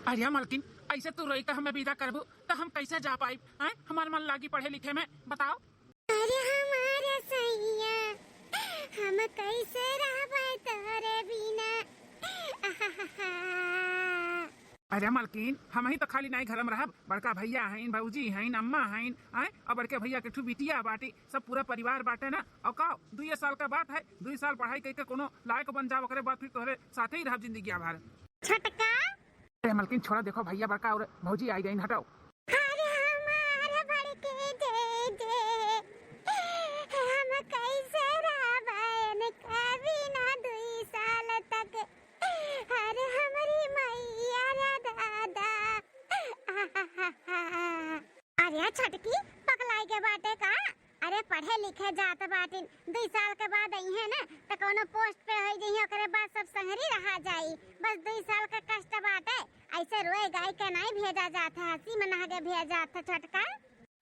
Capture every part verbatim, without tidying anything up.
अरे मलकिन, ऐसे तू रोई के हमें विदा करबू, तो हम कैसे जा पाइब? हैं? हमार मन लागी पढ़े लिखे में, बताओ। अरे हमारे सैया, हम कैसे रहबे तोहरे बिना? अरे मलकिन, हम ही तो खाली नाई घर में रहब, बड़का भैया हईन, भौजी हईन, अम्मा हईन, आय, और बड़के भैया के ठू बिटिया बाटी, सब पूरा परिवार बाटे ना। और का, दुई साल का बात है, दुई साल पढ़ाई करके कोनो लायक बन जाओ, ओकरे बाद फिर तोहरे साथे ही रहब जिंदगी भर। छोटका। ए मलकिन, छोड़ा, देखो भैया बड़का और भौजी आई गईन, हटाओ। अरे हमार बड़के जे जे, हम कैसे रहबे इनका बिना दुई साल तक? अरे हमरी मैया रे दादा। अरे छोटकी, पगलाई के बाटे का? अरे पढ़े लिखे जात बाटिन, दुई साल के बाद अइहें ना, त कौनो पोस्ट पे होई जइहें, ओकरे बाद सब संगरी रहा जाई। बस दुई साल का कष्ट बाटे, ऐसे रोए गाय के नाई भेजा जात है, हंसी मना के भेजा जात है छोटका।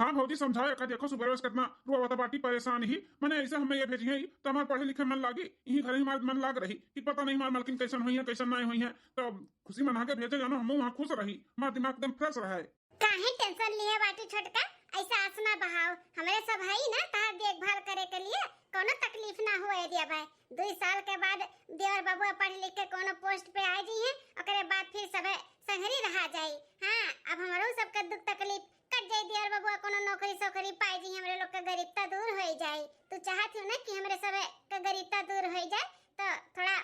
हाँ भौजी, समझाओ एका, देखो सुबह रोज कितना रोवत बाटी, परेशान ही, मने ऐसे हमें ये भेजी है, तो हमार पढ़े लिखे मन लागी, यही घर ही हमार मन लाग रही, कि पता नहीं हमार मलकिन कैसन हुई है, कैसन नहीं हुई है, तो खुशी मना के भेजे जानो, हम वहाँ खुश रही, हमार दिमाग एकदम फ्रेश रहे। काहे टेंशन लिए बाटी छोटका, ऐसा आस ना बहाओ, हमरे सब हई ना तहार देखभाल करे के लिए, कौनो तकलीफ ना होए दिया भाई। दुई साल के बाद देवर बबुआ पढ़ लिख के कौनो पोस्ट पे आ जइहें, ओकरे बाद फिर सबे संगरी रहा जाई। हाँ, अब हमरो सबके दुख तकलीफ कट जाई, देवर बबुआ कौनो नौकरी सोकरी पाए जइहें, हमरे लोग के गरीबता दूर होई जाई। तू चाहत हो ना कि हमरे सबे के गरीबता दूर होई जाए, तो थोड़ा,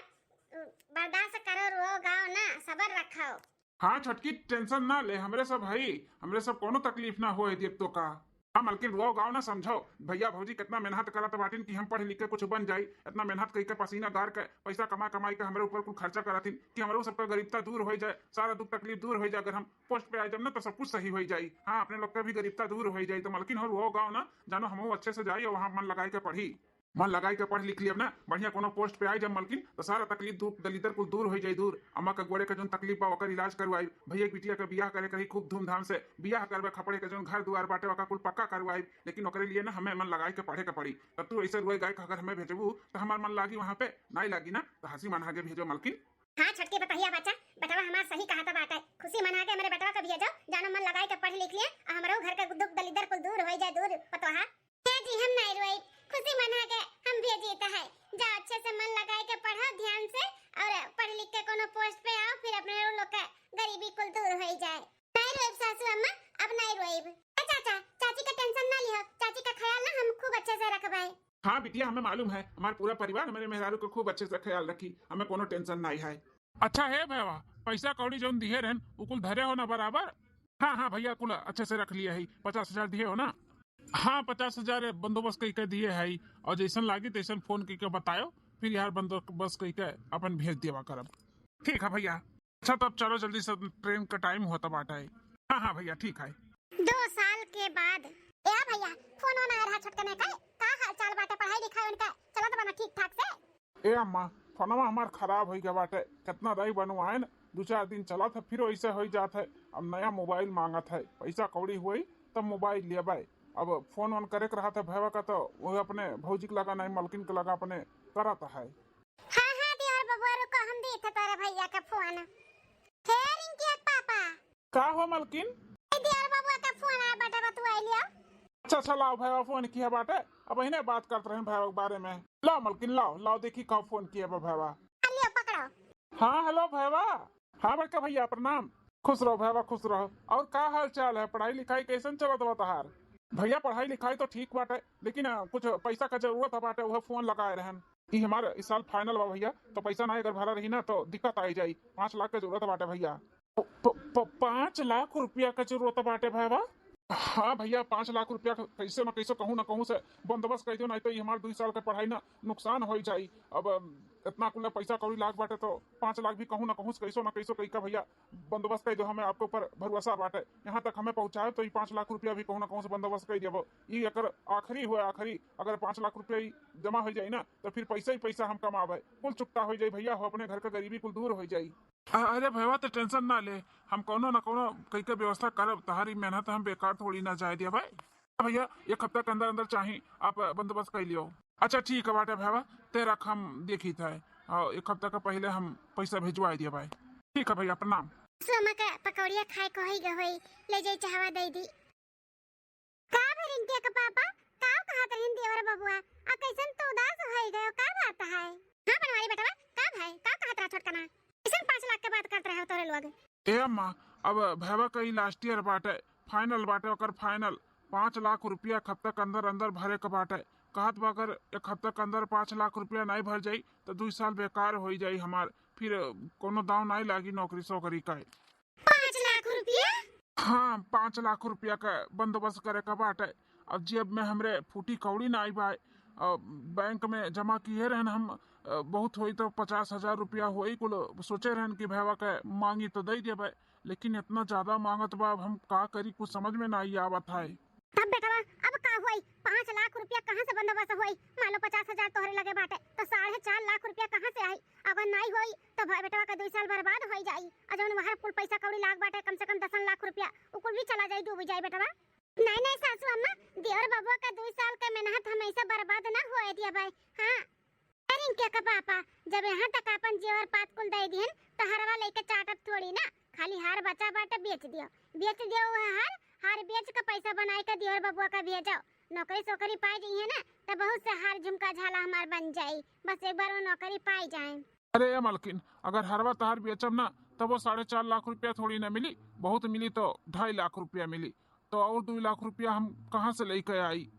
उ, बर्दाश्त करो, रो गाओ ना, सबर रखाओ। हाँ छोटकी, टेंशन ना ले, हमरे सब हई, हमरे सब कौनो तकलीफ ना होए देब तो का। हाँ मलकिन, रोओ गाओ ना, समझो, भैया भौजी कितना मेहनत करत बाटिन कि हम पढ़ लिख के कुछ बन जाई, इतना मेहनत कइके पसीना गार के पैसा कमा कमाई के हमरे ऊपर कुल खर्चा करतिन कि हमरो सबका गरीबता दूर होई जाए, सारा दुख तकलीफ दूर होई जाए। अगर हम पोस्ट पे आ जाब ना तो सब कुछ सही होई जाई। हाँ, अपने लोग के भी गरीबता दूर होई जाई। तो मलकिन हो, रोओ गाओ ना, जानो हमहू अच्छे से जाई और वहाँ मन लगाई के पढ़ी। मन लगाई के पढ़ लिख लियब ना, बढ़िया कोनो पोस्ट पे आई जब मलकिन, तो सारा तकलीफ दुख दलिदर कुल दूर होई जाई दूर। अम्मा के गोड़े के जोन तकलीफ बा ओकर इलाज करवाई, भैया के बिटिया के बियाह करे के रही खूब धूमधाम से, बियाह करबे खपड़े के जोन घर दुआर बाटे ओका कुल पक्का करवाई। लेकिन ओकरे लिए ना हमें मन लगाई के पढ़े के पड़ी। तब तू ऐसे रोए गाय के अगर हमें भेजबू तो हमार मन लागी वहाँ पे? नाई लागी ना, तो हंसी मना के भेजो मलकिन। हाँ छोटकी बतहिया बच्चा, बेटवा हमार सही कहत बाटे, खुशी मना के हमरे बेटवा के भेजो, जानो मन लगाई के पढ़ लिख लिए, आ हमरो घर के दुख दलिदर कुल दूर होई जाए दूर पतोहा। हे जी, हम नाई रोइब, खुशी मना के हम भेजीत है। जा अच्छे से मन लगाए के पढ़ो ध्यान से और पढ़ लिख के कोनो पोस्ट पे आओ, फिर अपने लोग के गरीबी कुल दूर होई जाए। नाई रोइब सासू अम्मा, अब नाई रोइब। ए चाचा, चाची के टेंशन ना लिहो, चाची का ख्याल ना हम खूब अच्छे से रखबे। हाँ बिटिया, हमें मालूम है, हमार पूरा परिवार हमारे मेहरारू को खूब अच्छे से ख्याल रखी, हमें कोनो टेंशन नाई है। अच्छा हे भैया, पैसा कौड़ी जौन दिहे रहन, उ कुल धरे हो ना बराबर? हाँ, हाँ भैया, कुल अच्छे से रख लिए है। पचास हजार दिहे हो ना? हाँ, पचास हजार बंदोबस्त कई के दिए है, और जैसन लागी तैसन फोन कई के बतायो, फिर यार बंदोबस्त कई के अपन भेज देवा करब। ठीक है भैया। अच्छा, तब चलो जल्दी से, ट्रेन का टाइम होता बाटा है। हाँ, हाँ भैया, ठीक है। दो साल के बाद। ए भैया, फोन ना आ रहा छोटकने का, का हाल चाल बाटे, पढ़ाई लिखाई उनका चलत बना ठीक ठाक से? ए अम्मा, फोनवा हमार खराब होई गया बाटे, कितना दाई बनवाएन, दो चार दिन चलत है, फिर वैसे होई जात है। अब नया मोबाइल मांगत है, पैसा कौड़ी होई तब मोबाइल लेबै। अब फोन वोन करे के रहत है भैया का, तो वो अपने भौजी के लगा, नहीं मलकिन के लगा अपने करत है। हाँ, हाँ, देवर बबुआ, रुको, हम देत है तोरे भैया का फोन। हे रिंकी के पापा। का हो मलकिन? ए, देवर बबुआ का फोन आया बाटे, बतुआई लिया। अच्छा, अच्छा, लाओ भैया, फोन किया बाटे, अब इन्हें बात करत रहे भैया के बारे में। लाओ मलकिन, लाओ, लाओ, देखी का फोन किया बा भैया। आ लियो, पकड़ो। हाँ, हेलो भैया। हाँ बड़का भैया, प्रणाम। खुश रहो भैया, खुश रहो। और का हाल चाल है, पढ़ाई लिखाई कैसन चलत बा तहार? भैया, पढ़ाई लिखाई तो ठीक बाटे, लेकिन, अ, कुछ पैसा का जरूरत है बाटे, वह फोन लगाए रहन। ई हमार इस साल फाइनल बा भैया, तो पैसा ना अगर भरा रही ना तो दिक्कत आई जाई। पाँच लाख के जरूरत बाटे भैया। प-, प-, प-, पाँच लाख रुपया के जरूरत बाटे भैया? हाँ भैया, पाँच लाख रुपया के कैसे ना कैसे, कहूँ ना कहूँ से बंदोबस्त कर दो, नहीं तो ये हमार दुई साल के पढ़ाई ना नुकसान हो जाई। अब, अम, इतना कुल पैसा कौड़ी लाग बाटे तो पाँच लाख भी कहूँ ना कहूँ से कैसो ना कैसो कई का भैया बंदोबस्त कर दो। हमें आपके ऊपर भरोसा बाटे, यहाँ तक हमें पहुँचाए तो ये पाँच लाख रुपया भी कहूँ ना कहूँ से बंदोबस्त कर देबो। ये एकर आखिरी हुए आखिरी, अगर पाँच लाख रुपया ही जमा हो जाई ना तो फिर पैसा ही पैसा हम कमावे, कुल चुकता हो जाई भैया, हो अपने घर का गरीबी कुल दूर हो जाई। अ-, अरे भैया, तो टेंशन ना ले, हम कौनो ना कौनो कई के व्यवस्था करब, तहारी मेहनत हम बेकार थोड़ी ना जाए दिया भाई। भैया, एक हफ्ता के अंदर अंदर चाही, आप बंदोबस्त कर लियो। अच्छा ठीक है बाटे भैया, ते रख, हम देखी था, और एक हफ्ता का पहले हम पैसा भिजवा दिया भाई। ठीक है भैया, प्रणाम। सासू अम्मा के पकौड़िया खाए को होई ग होई, ले जाई चाहवा दे दी। का भे रिंकिया के पापा, का कहत रहिन देवर बबुआ? आ कैसन तू उदास होई गयो, का बात है? हाँ बनवारी बेटवा, का भाई, का कहत रहा छोटकना? कैसन पाँच लाख के बात करत रहे हो तोरे लोग? ए अम्मा, अब भैवा का ई last year बाटे, final बाटे ओकर final। पाँच लाख रुपया एक हफ्ता के अंदर अंदर भरे के बाटे। कहत बा अगर एक हफ्ता के अंदर पाँच लाख रुपया नाई भर जाई तो दुई साल बेकार होई जाई हमार, फिर कोनो दाव नाई लागी नौकरी सोकरी का। पाँच लाख रुपया? हाँ, पाँच लाख रुपया का बंदोबस्त करे का बाटे। अब जेब में हमरे फूटी कौड़ी नाई बाय। अब बैंक में जमा किए रहन हम, अ, बहुत होई तो पचास हजार रुपया होई कुल। सोचे रहन कि भैवा के मांगी तो दे देबे, लेकिन इतना ज्यादा मांगत बा, अब हम का करी, कुछ समझ में नाई आवत है। तब बेटवा, अब का होई? पाँच लाख रुपया कहाँ से बंदोबस्त होई? मान लो पचास हजार तोहरे लगे बाटे, तो साढ़े चार लाख रुपया कहाँ से आई? अगर नाई होई, तो भाई बेटवा का दुई साल बर्बाद होई जाई। और जौन वहर कुल पैसा कौड़ी लाग बाटे, कम से कम दसन लाख रुपया, उ कुल भी चला जाई, डूब जाई बेटवा। नहीं, नहीं सासू अम्मा, देवर बबुआ का दुई साल का मेहनत हम ऐसा बर्बाद ना होए दिया भाई। हाँ, अरे रिंकिया का पापा, जब यहाँ तक अपन जेवर पात कुल दे दिहन, तो हरवा लेके चाटब थोड़ी ना, खाली हार बचा बाटे, बेच दियो, बेच दियो वह हार, हार बेच के पैसा बनाए के देवर बबुआ का भेजो। नौकरी सोकरी पाए जइहे ना, तो बहुत से हार झुमका झाला हमार बन जाई, बस एक बार वो नौकरी पाए जाए। अरे ए मलकिन, अगर हरवा तहार बेचब ना, तब वो साढ़े चार लाख रुपया थोड़ी ना मिली, बहुत मिली तो ढाई लाख रुपया मिली, तो और दो लाख रुपया हम कहाँ से लेके आई?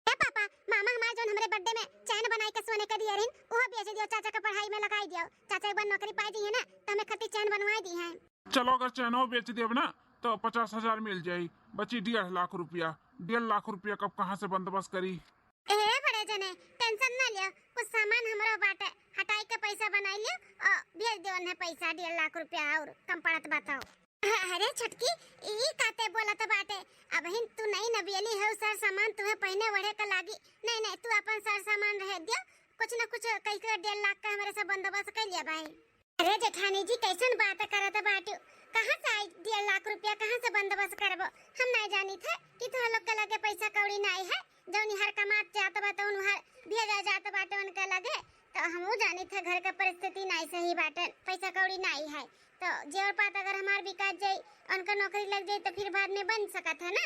ए पापा, मामा हमार जौन हमरे birthday में चैन बनाई के सोने के दिए रहिन, उहो बेच दियो, चाचा के पढ़ाई में लगाई दियो। चाचा एक बार नौकरी पाई दी है ना, तो हमें खट्टी चैन बनवाई दी है। चलो, अगर चैनो बेच देब ना, तो पचास हजार मिल जाई, बची डेढ़ लाख रुपया। डेढ़ लाख रुपया कब कहाँ से बंदोबस्त करी? ए बड़े जने, tension ना लियो, कुछ सामान हमरो बाटे, हटाई के पैसा बनाई लियो और भेज दियो उन्हें पैसा, डेढ़ लाख रुपया और कम पड़त बताओ। अरे छोटकी, ई काते बोलत बाटे? अबहिन तू नई नबियली हऊ, सर सामान तुम्हें पहिने ओढ़े का लागी। नहीं, नहीं, तू अपन सर सामान रहे दियो, कुछ न कुछ कई के डेढ़ लाख का हमरे से बंदोबस्त कर लिया भाई। अरे जेठानी जी, कैसन बात करत बाटू? कहाँ से आई डेढ़ लाख रुपया, कहाँ से बंदोबस्त करबो? हम नहीं जानी थे कि तुम लोग के लगे पैसा कौड़ी नहीं है, जौन हर कमात जात बा तौन हर भेजा जात बाटे उनके लगे। तो हमहू जानी थे घर का परिस्थिति नहीं सही बाटे, पैसा कौड़ी नहीं है। तो जेवर पात अगर हमार बिकात जाई, उनका नौकरी लग जाई, तो फिर बाद में बन सकत है ना।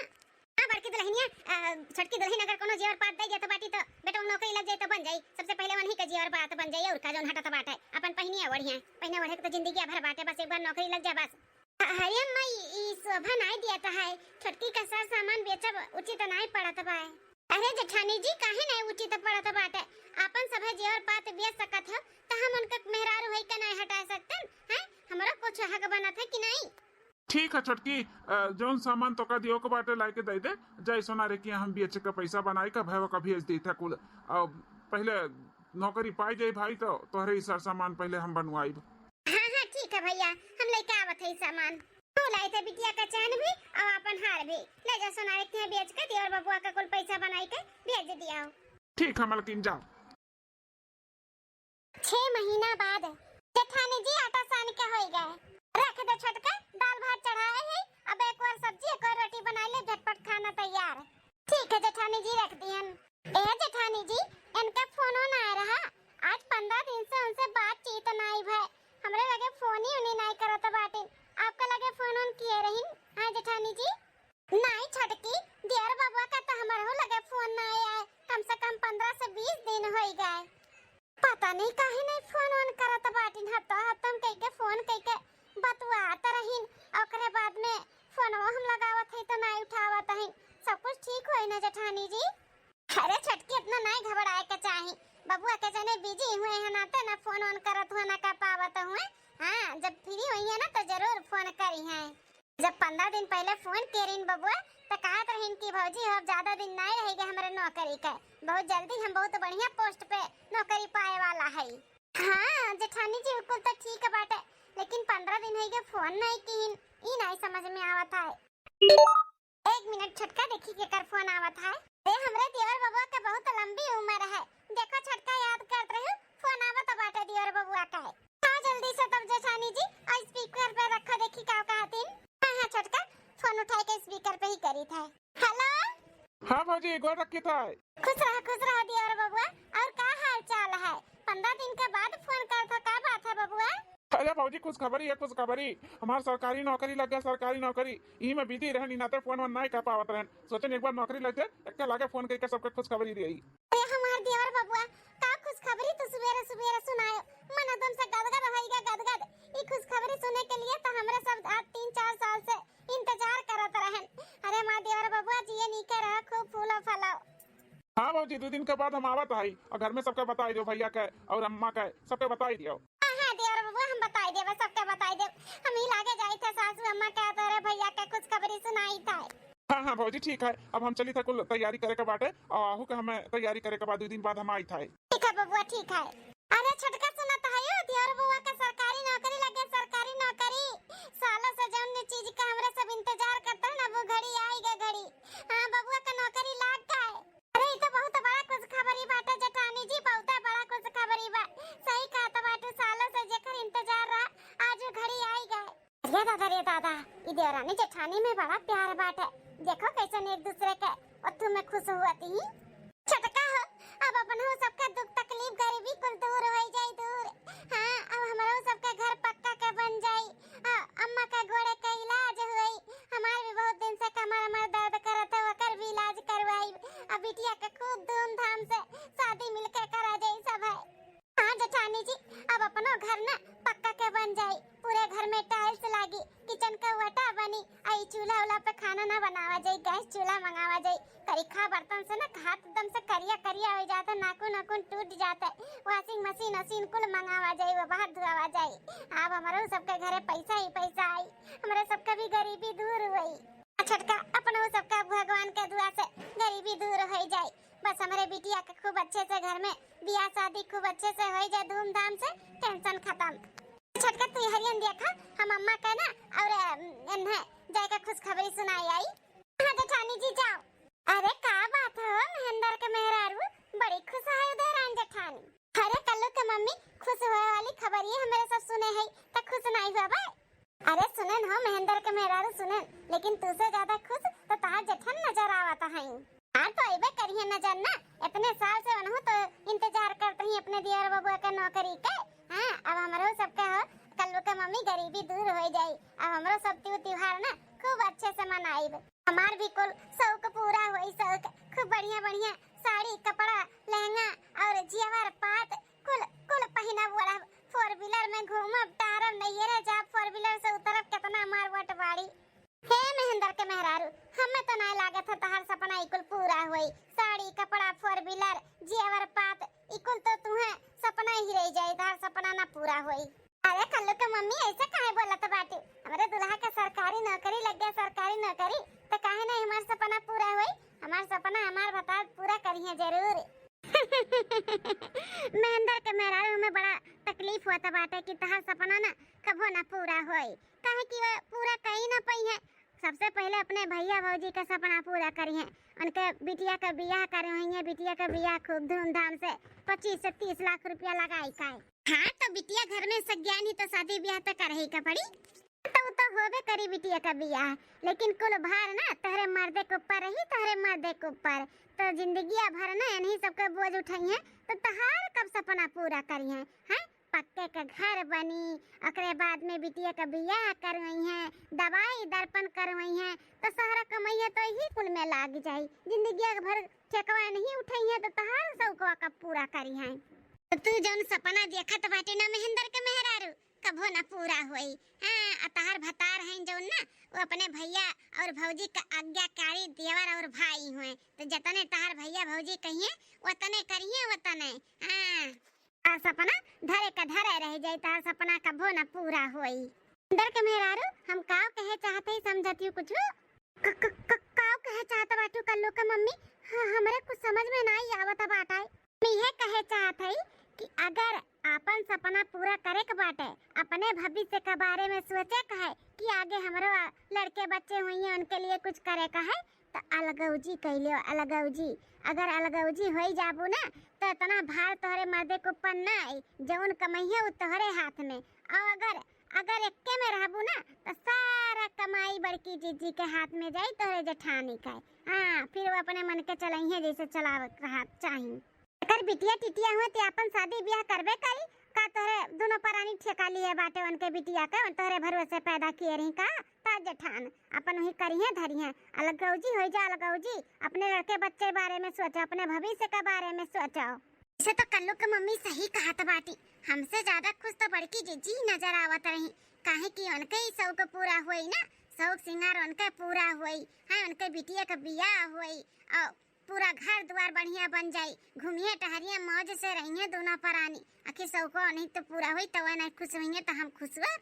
हाँ, बड़की दुल्हनिया, अ, छोटकी दुल्हन अगर कोनो जेवर पात दे जात बाटी, तो बेटा, नौकरी लग जाई, तो बन जाई। सबसे पहले वन्हीं का जेवर पात बन जाई, और का जौन हटत बाटे, अपन पहिनिया ओढ़िया, पहिने ओढ़े के तो जिंदगी भर बाटे, बस एक बार नौकरी लग जाए, बस। अरे माई, ई शोभा नाई दिया तो है, छोटकी का सर सामान बेचब उचित नाई पड़त बा। अरे जेठानी जी, काहे नाई उचित पड़त बाटे? आपन सभे जेवर पात बेच सकत हो, त हम उनका मेहरारू होई के नाई हटा सकतन, हैं? हमरो कुछ हक बनत है कि नाई? ठीक है छोटकी, अ, जौन सामान तोका दियो के बाटे, लाइके दे दे। जाई सोनारे के हम बेच के पैसा बनाई के भैया का भेज दी था कुल। अ, पहले नौकरी पाई जाई भाई, तो तोहरे ई सर सामान पहले हम बनवाई। हाँ, हाँ, ठीक है भैया, हम लेके आवत है ई सामान। तू लाई थे बिटिया का चैन भी और अपन हार भी। ले जा सोनारे के बेच के देवर बबुआ का कुल पैसा बनाई के भेज दिया। ठीक है मलकिन, जाओ। छह महीना बाद। जेठानी जी, आटा सान के होई गए। रख दो छोटका, दाल भात चढ़ाए है, अब एक और सब्जी, एक और रोटी बनाई ले, झटपट खाना तैयार। ठीक है जेठानी जी, रख दियन। ए जेठानी जी, इनका फोनो ना आए रहा। आज पन्द्रह दिन से उनसे बातचीत नाई भय। हमरे लगे फोन ही उन्हीं नाई करत बाटिन। आपका लगे फोन उन किए रहिन? हाँ जेठानी जी। नाई छोटकी, दियर बबुआ का तो हमरहू लगे फोन नाई आए। कम से कम पन्द्रह से बीस दिन होई गए। पता नहीं काहे नहीं फोन ओन करत बाटिन, हफ्ता हफ्ता में कई के फोन कई के बतुआत रहिन, ओकरे बाद में फोनवा हम लगावत हई तो नाई उठावत हई। सब कुछ ठीक होई ना जेठानी जी? अरे छोटकी, इतना नाई घबराए के चाही, बबुआ के जने बिजी हुए हैं ना, तो ना फोन ओन करत हुए ना कर पावत हुए। हाँ, जब फ्री हुई है ना तो जरूर फोन करी हैं। जब पन्द्रह दिन पहले फोन के रहिन बबुआ, त कहत रहिन कि भौजी, अब ज्यादा दिन नाई रह गए हमरे नौकरी के, बहुत जल्दी हम बहुत बढ़िया पोस्ट पे नौकरी पाए वाला है। हाँ जेठानी जी, बिल्कुल तो ठीक बाटे, लेकिन पन्द्रह दिन हो गए फोन नहीं कीन, ई नहीं समझ में आवत है। एक मिनट छोटका, देखी केकर फोन आवत है। ए, हमरे देवर बबुआ के बहुत लंबी उम्र है, देखो छोटका याद करत रहे, फोन आवत बाटे देवर बबुआ का है। हाँ, जल्दी से तब जेठानी जी, और स्पीकर पे रखो, देखी का कहतीन। हाँ, हाँ, छोटका, फोन उठाए के स्पीकर पे ही करी था। हेलो। हाँ भौजी, गोड़ रखी था। खुश रहा, खुश रहा दियर बबुआ। और का हाल चाल है? पन्द्रह दिन के बाद फोन कर था, का बात है बबुआ? अरे जी खुशखबरी है, खुशखबरी। हमार सरकारी नौकरी लग गया, सरकारी नौकरी। ई में बिजी रहन, ई नाते फोन वोन नाहीं कर पावत रहन। सोचन एक बार नौकरी लग जाए, एक लागे फोन करके सबके खुशखबरी दियाई। अरे हमार देवर बबुआ, का खुशखबरी तू सुबेरे सुबेरे सुनायो? मन एकदम से गदगद होइगा, गदगद। ई खुशखबरी सुने के लिए तो हमरे सब आज तीन चार साल से इंतजार करत रहन। अरे हमार देवर बबुआ, जिए नीके रहो, खूब फूलो फलो। हाँ भौजी, दो दिन के बाद हम आवत हई और घर में सबके बताई दियो, भैया के और अम्मा के, सबके बताई दियो। हाँ, हाँ, देवर बबुआ, हम बताई देब, सबके बताई देब। हम ही लागे जाई थे सासू अम्मा के, तोरे भैया के खुशखबरी सुनाई थे। हाँ, हाँ भौजी, ठीक है, अब हम चली थे कुल तैयारी करे के बाटे और आहू के हमें तैयारी करे के बाद दो दिन बाद हम आई थे। ठीक है बबुआ, ठीक है। अरे छोटका सुनत है यो, देवर बबुआ के सरकारी नौकरी लगे, सरकारी नौकरी। सालों से जौन चीज के हमरे सब इंतजार करते हैं ना, वो घड़ी आई गए घड़ी। हाँ, बबुआ के नौकरी लाग गए। अरे, ई तो बहुत बड़ा खुशखबरी बाटे जेठानी जी, बहुते बड़ा खुशखबरी बा। सही कहत बाटू, सालों से जेकर इंतजार रहा, आज उ घड़ी आई गए। अरे दादा रे दादा, ई देवरानी जेठानी में बड़ा प्यार बाटे। देखो कैसन एक दूसरे के ओथू में खुश हुआ थी। छोटका हो, अब अपनहु सबका दुख तकलीफ गरीबी कुल दूर होई जाई दूर। हाँ, अब हमरो सबका घर पक्का के बन जाई। आ, अम्मा का गोड़े का इलाज होई। हमार भी बहुत दिन से कमर अमर दर्द करत है, ओकर भी इलाज करवाई। अब बिटिया के खूब धूमधाम से शादी मिलके करा जाई सब है। हाँ जेठानी जी, अब अपनो घर ना पक्का के बन जाई, पूरे घर में टाइल्स लागी, किचन का वटा बनी, आ ई चूल्हा उल्हा पे खाना ना बनावा जाई, गैस चूल्हा मंगावा जाई। करिखा बर्तन से ना हाथ एकदम से करिया करिया हो जाता, नाखून नाखून टूट जाता। वॉशिंग मशीन वशीन कुल मंगावा जाई, वो बाहर धुआवा जाई। अब हमरो सबके घरे पैसा ही पैसा आई, हमरे सबके भी गरीबी दूर हुई। आ छोटका, अपनो सबका भगवान के दुआ से गरीबी दूर हो जाई। बस हमरे बिटिया के खूब अच्छे से घर में बियाह शादी खूब अच्छे से हो जाए, धूमधाम से, टेंशन खत्म। छोटका, तू हरियन देखा, हम अम्मा के ना और, अम, इन्हें जाए के खुशखबरी सुनाई आई। हाँ जेठानी जी, जाओ। अरे का बात हो महेंद्र के मेहरारू, बड़ी खुश है उदयरान जेठानी। अरे कल्लू के मम्मी, खुश होए वाली खबर ये हमरे सब सुने है, त खुश नहीं हुआ बे? अरे सुनेन हो महेंद्र के मेहरारू सुनेन, लेकिन तुझसे ज्यादा खुश तो तहार जेठन नजर आवत है। हाँ तो अइबे करिए नजर ना, इतने साल से उनहु तो इंतजार करते ही अपने दियर बबुआ के नौकरी के। हाँ, अब हमरो सबके हो कल्लू के मम्मी गरीबी दूर हो जाई, अब हमरो सब त्यू त्योहार ना खूब अच्छे से मनाइब। हमार भी कुल शौक पूरा होई, शौक। खूब बढ़िया बढ़िया साड़ी, कपड़ा, लहंगा और जेवर पात कुल, कुल पहिनब ओढ़ब। Four wheeler में घूमब, टारब, नैहरे जाब, four wheeler से उतरब, कितना मार वट बाड़ी। हे महेंद्र के मेहरारू, हमें तो नहीं लागत है तहार सपना ई कुल पूरा होई। साड़ी, कपड़ा, four wheeler, जेवर पात, ई कुल तो तुहे सपना ही रह जाई, तहार सपना ना पूरा होई। अरे कल्लू के मम्मी, ऐसे काहे बोलत बाटू? हमरे दुल्हा के सरकारी नौकरी लग गया, सरकारी नौकरी, तो काहे नहीं हमार सपना पूरा होई? हमार सपना हमार भतार पूरा करिहे जरूर। महेंद्र के मेहरारू में बड़ा तकलीफ होत बाटे कि तहार सपना ना कभो ना पूरा होई, काहे कि वो पूरा कई ना पइहे। सबसे पहले अपने भैया भौजी का सपना पूरा करिहे, उनके बिटिया का बियाह करवइहे, बिटिया का बियाह खूब धूमधाम से पच्चीस से तीस लाख रुपया लगाई काए। हाँ, तो बिटिया घर में सज्ञानी तो शादी बियाह तो करही का पड़ी। तो, तो होबे करी बिटिया का बियाह, लेकिन कुल भार ना तोहरे मर्दे के ऊपर रही, तोहरे मर्दे के ऊपर। तो जिंदगिया भर ना इन्हीं सबके बोझ उठइहे, तो तहार कब सपना पूरा करिहे, हैं? पक्के के घर बनी, ओकरे बाद में बिटिया का बियाह करवइहे, दवाई दर्पण करवइहे, तो सारा कमइहे तो यही कुल में लाग जाई। जिंदगिया भर ठेकवा नहीं उठइहे, तो तहार शौकवा कब पूरा करिहे? तो तू जौन सपना देखत बाटे ना महेंद्र के मेहरारू, कभो ना पूरा होई। हाँ, आ तहार भतार हैं जौन ना, वो अपने भैया और भौजी का आज्ञाकारी देवर और भाई हुए, तो जतने तहार भैया भौजी कहिए, वतने करिए, वतने। हाँ, आ सपना धरे का धरे रह जाई, तहार सपना कभो ना पूरा होई। अंदर के मेहरारू, हम काव कहे चाहत हई, समझत यू कुछ? क-, क-, क-, काव कहे चाहत बाटू कल्लू के मम्मी? ह-, हमरे कुछ समझ में नाई आवत बाटे। हम इहे कहे चाहत हई कि अगर आपन सपना पूरा करे के बाटे, अपने भविष्य के बारे में सोचे के है कि आगे हमरो आ, लड़के बच्चे हुइहें, उनके लिए कुछ करे के है, तो अलगौजी कइ लियो, अलगौजी। अगर अलगौजी होई जाबू ना, तो इतना भार तोहरे मर्दे के ऊपर ना आई, जौन कमइहे उ तोहरे हाथ में। और अगर, अगर एक्के में रहबू ना, तो सारा कमाई बड़की जीजी के हाथ में जाई, तोहरे जेठानी का। हाँ, फिर वो अपने मन के चलइहे जैसे चलावे के रहा चाही। अगर बिटिया टिटिया हुए ते आपन शादी ब्याह करबे करी, का तोहरे दुनो परानी ठेका लिए बाटे उनके बिटिया के, उन तोहरे भरोसे पैदा किए रही का? ता जेठान, अपन वही करिहे धरिहे, अलगौजी होई जा अलगौजी, अपने लड़के बच्चे बारे में सोचो, अपने भविष्य के बारे में सोचो। इसे तो कल्लू के मम्मी सही कहत बाटी, हमसे ज्यादा खुश तो बड़की जीजी नजर आवत रही, काहे कि उनके ही शौक पूरा होई ना, शौक सिंगार उनके पूरा होई, हाँ, उनके बिटिया के बियाह होई और पूरा घर दुआर बढ़िया बन जाई, घूमिए टहरिए मौज से रहिए दोनों परानी, आखिर शौको नहीं तो पूरा होई, तो वह नहीं खुश होइए तो हम खुश हुआ।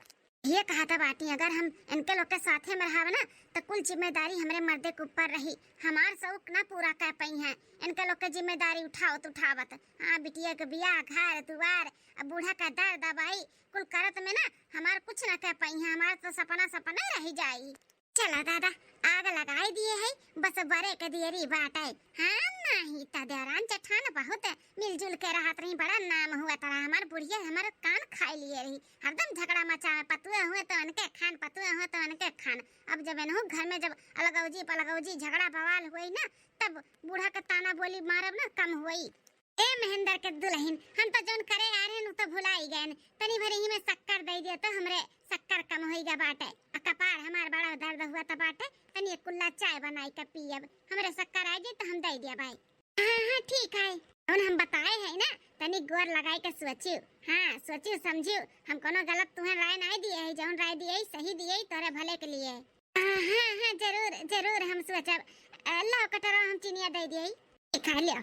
ये कहत बाटी, अगर हम इनके लोग के साथे में रहब ना, तो कुल जिम्मेदारी हमरे मर्दे के ऊपर रही, हमार शौक ना पूरा कर पाई हैं, इनके लोग के जिम्मेदारी उठावत उठावत, हाँ, बिटिया के बियाह, घर दुआर, अब बूढ़ा का दर दवाई, कुल करत में ना हमार कुछ ना कर पाई हैं, हमार तो सपना सपना रह जाई। चला दादा, आग लगाई दिए है, बस बरे के देरी बाटे। हाँ, नहीं त देवरान जेठान बहुत मिलजुल के रहत रही, बड़ा नाम हुआ तरा। हमार बुढ़िया हमार कान खाई लिए रही, हरदम झगड़ा मचावे, पतुए हुए तो उनके खान, पतुए हुए तो उनके खान। अब जब एनहू घर में जब अलगौजी पलगौजी झगड़ा बवाल हुई ना, तब बूढ़ा के ताना बोली मारब ना कम हुई। ए महेंद्र के दुल्हन, हम तो जौन करे आ रहे हैं, उ तो भुलाई गए। तनी भर ही में शक्कर दे दिया तो हमरे शक्कर कम होई गा बाटे। आ कपार हमार बड़ा दर्द हुआ तो बाटे, तनी एक कुल्ला चाय बनाई के पियब, हमरे शक्कर आ जाई तो हम दे दिया भाई। हाँ, हाँ, ठीक है। जौन हम बताए है ना, तनी गोर लगाई के सोचियो। हाँ, सोचियो समझियो, हम कोनो गलत तुम्हें राय नहीं दिए है, जौन राय दिए है, सही दिए है, तोरे भले के लिए। हाँ, हाँ, हाँ, जरूर, जरूर हम सोचब। अ, लाओ कटोरा, हम चिनिया दे दिए। खा लियो।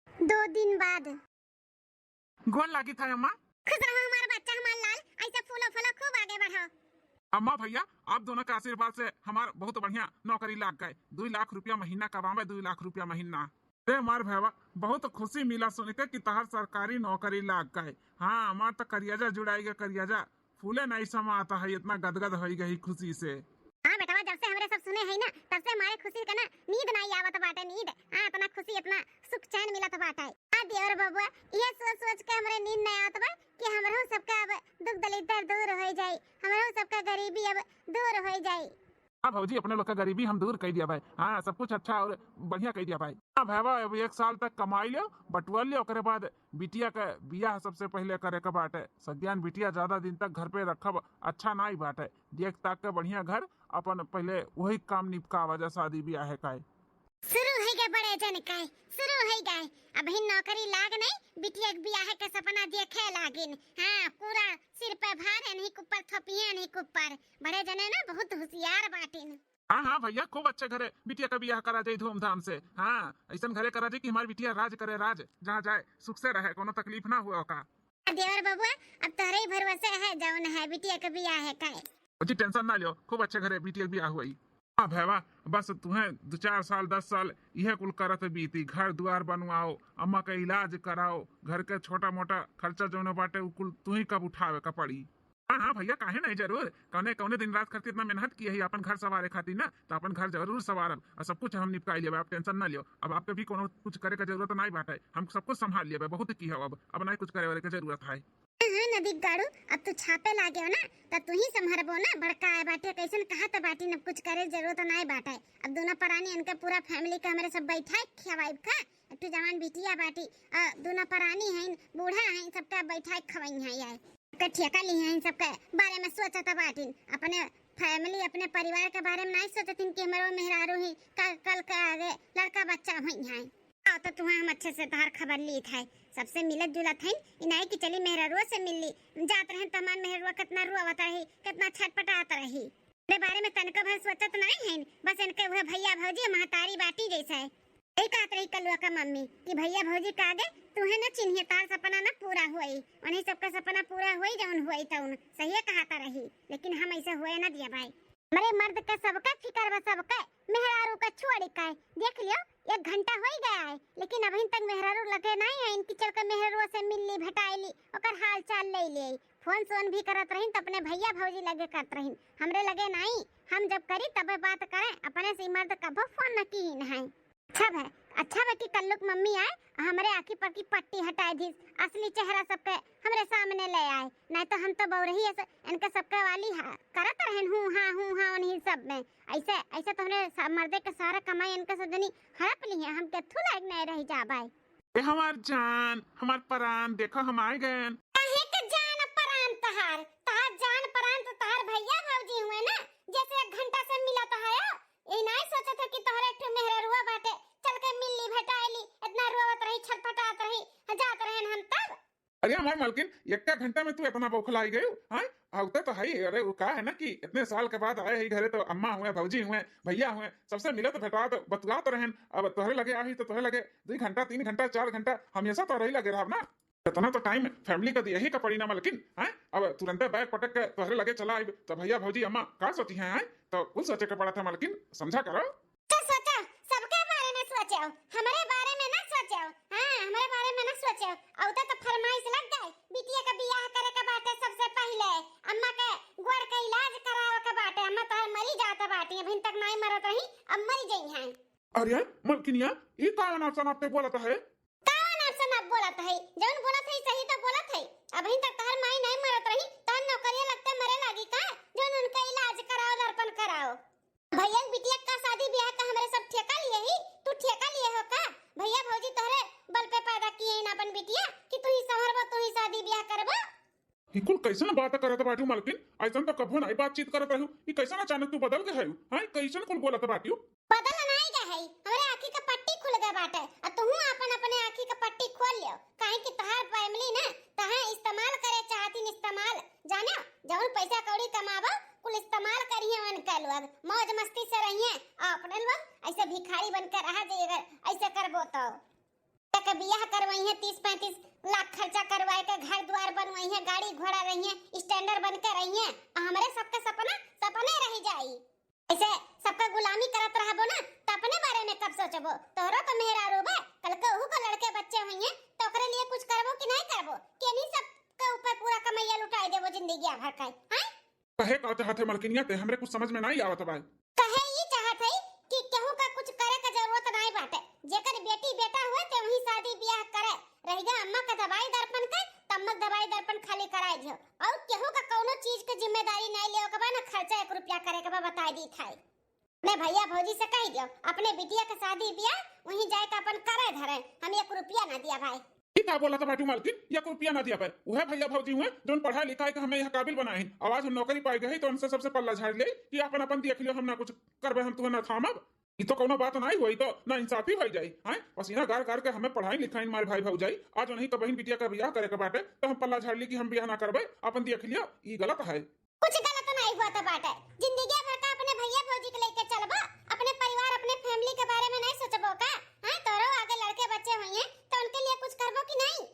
दो दिन बाद। गोर लागित है अम्मा। खुश रहो हमार बच्चा, हमार लाल, ऐसे फूलो फलो, खूब आगे बढ़ो। अम्मा भैया, आप दोनों के आशीर्वाद से हमार बहुत बढ़िया नौकरी लाग गए। दुई लाख रुपया महीना कमावे, दुई लाख रुपया महीना। ते हमार भैया, बहुत खुशी मिला सुन के कि तहार सरकारी नौकरी लाग गए। हाँ, हमार तो करियाजा जुड़ाई गए, करियाजा फूले नहीं समाता है, इतना गदगद होई गई खुशी से। हाँ बेटवा, जब से हमरे सब सुने है ना, तब से हमारे खुशी का ना नींद नहीं आवत बाटे, नींद। हाँ, इतना खुशी, इतना सुख चैन मिलत बाटे। हाँ देवर बबुआ, ये सोच सोच के हमरे नींद नहीं आवत बा कि हमरो सबका अब दुख दलिद्दर दूर हो जाई, हमरो सबका गरीबी अब दूर हो जाई। हाँ भौजी, अपने लोग का गरीबी हम दूर कर दिया भाई। हाँ, सब कुछ अच्छा और बढ़िया कर दिया भाई। हाँ भैया, अब एक साल तक कमाई लियो, बटुआ लियो, ओकरे बाद बिटिया का बियाह सबसे पहले करे के बाटे। सज्ञान बिटिया ज्यादा दिन तक घर पे रखब अच्छा नाई बाटे। देख ताक के बढ़िया घर, अपन पहले वही काम निपकावा जा, शादी बियाह है काहे। शुरू है गए बड़े जन काहे, शुरू है गए। अबही नौकरी लाग नहीं, बिटिया के बियाह के सपना देखे लागिन। हाँ, पूरा सिर पे भार, इन्हीं के ऊपर थोपिए, इन्हीं के ऊपर। बड़े जने ना बहुत होशियार बाटिन। हाँ, हाँ भैया, खूब अच्छे घरे बिटिया का बियाह करा जाई धूमधाम से। हाँ, ऐसन घरे करा जाई कि हमार बिटिया राज करे, राज, जहाँ जाए सुख से रहे, कोनो तकलीफ ना हुए ओका। देवर बबुआ, अब तोहरे ही भरोसे है, जौन है बिटिया का बियाह है काहे। जी टेंशन ना लियो, खूब अच्छे घरे बिटिया का बियाह हुई। हाँ भैया, बस तुहें दो चार साल, दस साल इहे कुल करत बीती, घर दुआर बनवाओ, अम्मा का इलाज कराओ, घर के छोटा मोटा खर्चा जौन बाटे उ कुल तुही कब उठावे का पड़ी। हाँ, हाँ भैया, काहे नहीं, जरूर। कौने, कौने दिन रात करती इतना मेहनत किए है अपन घर संवारे खातिर ना, तो अपन घर जरूर संवारब और सब कुछ हम निपटाई लेबे, आप टेंशन ना लियो। अब आपके भी कोनो कुछ करे के जरूरत नहीं बाटे, हम सब कुछ संभाल लेबे, बहुत की है अब, अब नहीं कुछ करे वाले के जरूरत है। हाँ, हाँ, नदी गाड़ू, अब तू छापे लागे हो ना, तो तू ही संभरबो ना, बड़का आए बाटे, कैसन कहा तो बाटी, अब कुछ करे जरूरत नहीं बाटे। अब दोनों परानी इनके पूरा फैमिली के हमरे सब बैठाए खियावाइब का, एक ठो जवान बिटिया बाटी, अ, दोनों परानी हैं, बूढ़ा हैं, सबका बैठाए खवई हैं यार। सबका ठेका ली हैं, सबके बारे में सोचत बाटिन, अपने फैमिली, अपने परिवार के बारे में नहीं सोचतिन कि हमारे मेहरारू ही कल, कल के आगे लड़का बच्चा हुई हैं। आओ तो तुहें हम अच्छे से तहार खबर लीत है, सबसे मिलत जुलत है, इनाई की चली मेहरारू से मिल ली। जात रहे तो हमार मेहरुआ कितना रोवत रही, कितना छटपटात रही। मेरे बारे में तनको भर सोचत नहीं है, बस इनके वह भैया भौजी महतारी बाटी जैसे है। यही कहत रही कलुआ का मम्मी कि भैया भौजी का आगे तुहे न चिन्हिए, तार सपना न पूरा होई, उन्हीं सबका सपना पूरा होई जौन होई तौन। सही कहता रही, लेकिन हम ऐसे होए न दिया भाई। हमरे मर्द के सबका फिकर बा, सबके। मेहरारू का छोड़ के देख लियो, एक घंटा होई गया है, लेकिन अभी तक मेहरारू लगे नहीं है। इनकी चल के मेहरारू से मिल ली, भेटाई ली, ओकर हाल चाल ले ली। फोन सोन भी करत रही तो अपने भैया भौजी लगे करत रही, हमरे लगे नहीं। हम जब करी तबे बात करें, अपने से मर्द कभो फोन न कीन है। अच्छा भा, अच्छा भा कि कल्लुक मम्मी आए, हमरे आँखी पर की पट्टी हटाए दीस, असली चेहरा सबके हमरे सामने ले आए, नहीं तो हम तो बौरही ऐसे इनके सबके वाली हा, करत रहन हूँ हाँ, हूँ हाँ, उन्हीं सब में। ऐसे, ऐसे तो हमरे सा-, मर्दे के सारा कमाई इनके सब जनी हड़प ली है, हम केथू लायक नहीं रह जाबाई। ए हमार जान, हमार परान, देखो हम आए गए। काहे के जान यही नाई सोचत हो कि तोहरे एक ठो मेहररुआ बाटे, चल के मिल ली, भेटाए ली, इतना रोवत रही, छटपटात रही, जात रहन हम तब। अरे हमार मालकिन, एक्का घंटा में तू इतना बौखलाई गयू, हाँ? आवते तो है ही, अरे वो का है ना कि इतने साल के बाद आए ही घरे तो अम्मा हुए, भौजी हुए, भैया हुए, सबसे मिलत भेटात बतुआत रहन। अब तोहरे लगे आई तो तोहरे लगे दुई घंटा, तीन घंटा, चार घंटा हमेशा तोहरे ही लगे रहब ना। इतना तो टाइम फैमिली का दिया ही का पड़ी ना मालकिन, हैं? अब तुरंते बैग पटक के तोहरे लगे चला आइब तो भैया भौजी अम्मा का सोची हैं, हैं? तो कुल सोचे के पड़ा था मालकिन, समझा करो। तो सोचो, सबके बारे में सोचो, हमरे बारे में ना सोचो। हाँ, हमरे बारे में ना सोचो। औते तो फरमाइश लग गए, बिटिया का बियाह करे के बाटे सबसे पहिले, अम्मा के गोड़ के इलाज करावे के बाटे। अम्मा तोहर मरी जात बाटी, अभी तक नाई मरत रही, अब मरी जइहैं। अरे मलकिनिया, ई कौन अफसन आपते बोलत है? कौन अफसन आप बोलत है? जौन बोलत है सही तो बोलत है। अभी तक तोहर माई नाई मरत रही, तोहर नौकरिया लगते मरे लागी का? जौन उनका इलाज कराओ, दर्पण कराओ। भैया के बिटिया का शादी ब्याह का हमरे सब ठेका लिए ही, तू ठेका लिए हो का? भैया भौजी तोहरे बल पे पैदा किए ही ना अपन बिटिया कि तू ही संभरबो, तू ही शादी ब्याह करबो। ई कुल कैसन बात करत बाटू मालकिन? ऐसन तो कभो नहीं बातचीत करत रहू। ई कैसन अचानक तू बदल गए हयू? हाँ, कैसन कुल बोलत बाटू? बदल नहीं गए है, हमरे आँखी का पट्टी खुल गए बाटे। आ तू अपन अपने आँखी का पट्टी खोल लियो, काहे कि तोहार फैमिली ना तोहे इस्तेमाल करे चाहतीन, इस्तेमाल। जाने, जौन पैसा कौड़ी कमाबो, कुल इस्तेमाल करिए उनके लोग, मौज मस्ती से रहिए, और अपने लोग ऐसे भिखारी बन के रहा जाइए, अगर ऐसे करबो तो। के बियाह करवाई है, तीस पैंतीस लाख खर्चा करवाए के घर द्वार बनवाई है, गाड़ी घोड़ा रही है, स्टैंडर्ड बन के रही है, और हमरे सबके सपना सपने रह जाई। ऐसे सबका गुलामी करत रहबो ना, त अपने बारे में कब सोचबो? तोहरो तो मेहरारू बा, कल के ओहू को लड़के बच्चे होइए, तो ओकरे लिए कुछ करबो कि नहीं करबो? कि इन्हीं सब के ऊपर पूरा कमैया लुटाई देबो जिंदगी भर का, हैं? कहे का चाहत है मलकिनिया, ते हमरे कुछ समझ में नहीं आवत बा। कहे ई चाहत है कि केहू का कुछ करे के जरूरत नहीं बाटे, जेकर बेटी बेटा हुए ते वही शादी ब्याह करे, रह गया अम्मा का दवाई दर्पण का, त अम्मा का दवाई दर्पण खाली कराए दियो, और केहू का कौनो चीज के जिम्मेदारी नहीं लेवे के बा, ना खर्चा एक रुपया करे के बा, बताई दी थाई। अपने भैया भौजी से कह दियो, अपने बिटिया के शादी ब्याह वहीं जाए के अपन करे धरे, हम एक रुपया ना दिया भाई। ई का बोलत बाटू मालकिन, एक रुपया ना दिया भाई? उहे भैया भौजी हुए जौन पढ़ाई लिखाई के हमें यह काबिल बनाए हैं। अब आज हम नौकरी पाई गई तो उनसे सबसे पल्ला झाड़ ले कि अपन अपन देख लियो, हम ना कुछ करबे, हम तुहे ना थामब। ई तो कौनो बात नहीं हुई, तो ना इंसाफी हो जाई। हैं, पसीना गार गार के हमें पढ़ाई लिखाई मारे भाई भौजाई, आज उन्हीं का बहन बिटिया का ब्याह करे के बाटे तो हम पल्ला झाड़ ली कि हम ब्याह ना करबे, अपन देख लियो, ई गलत है। कुछ गलत नहीं हुआ तो बाटे। जिंदगी भर का अपने भैया भौजी के लेके चलबो, अपने परिवार, अपने फैमिली के बारे में नहीं सोचबो का? हाँ, तोरो आगे लड़के बच्चे होइए तो उनके लिए कुछ करबो कि नहीं?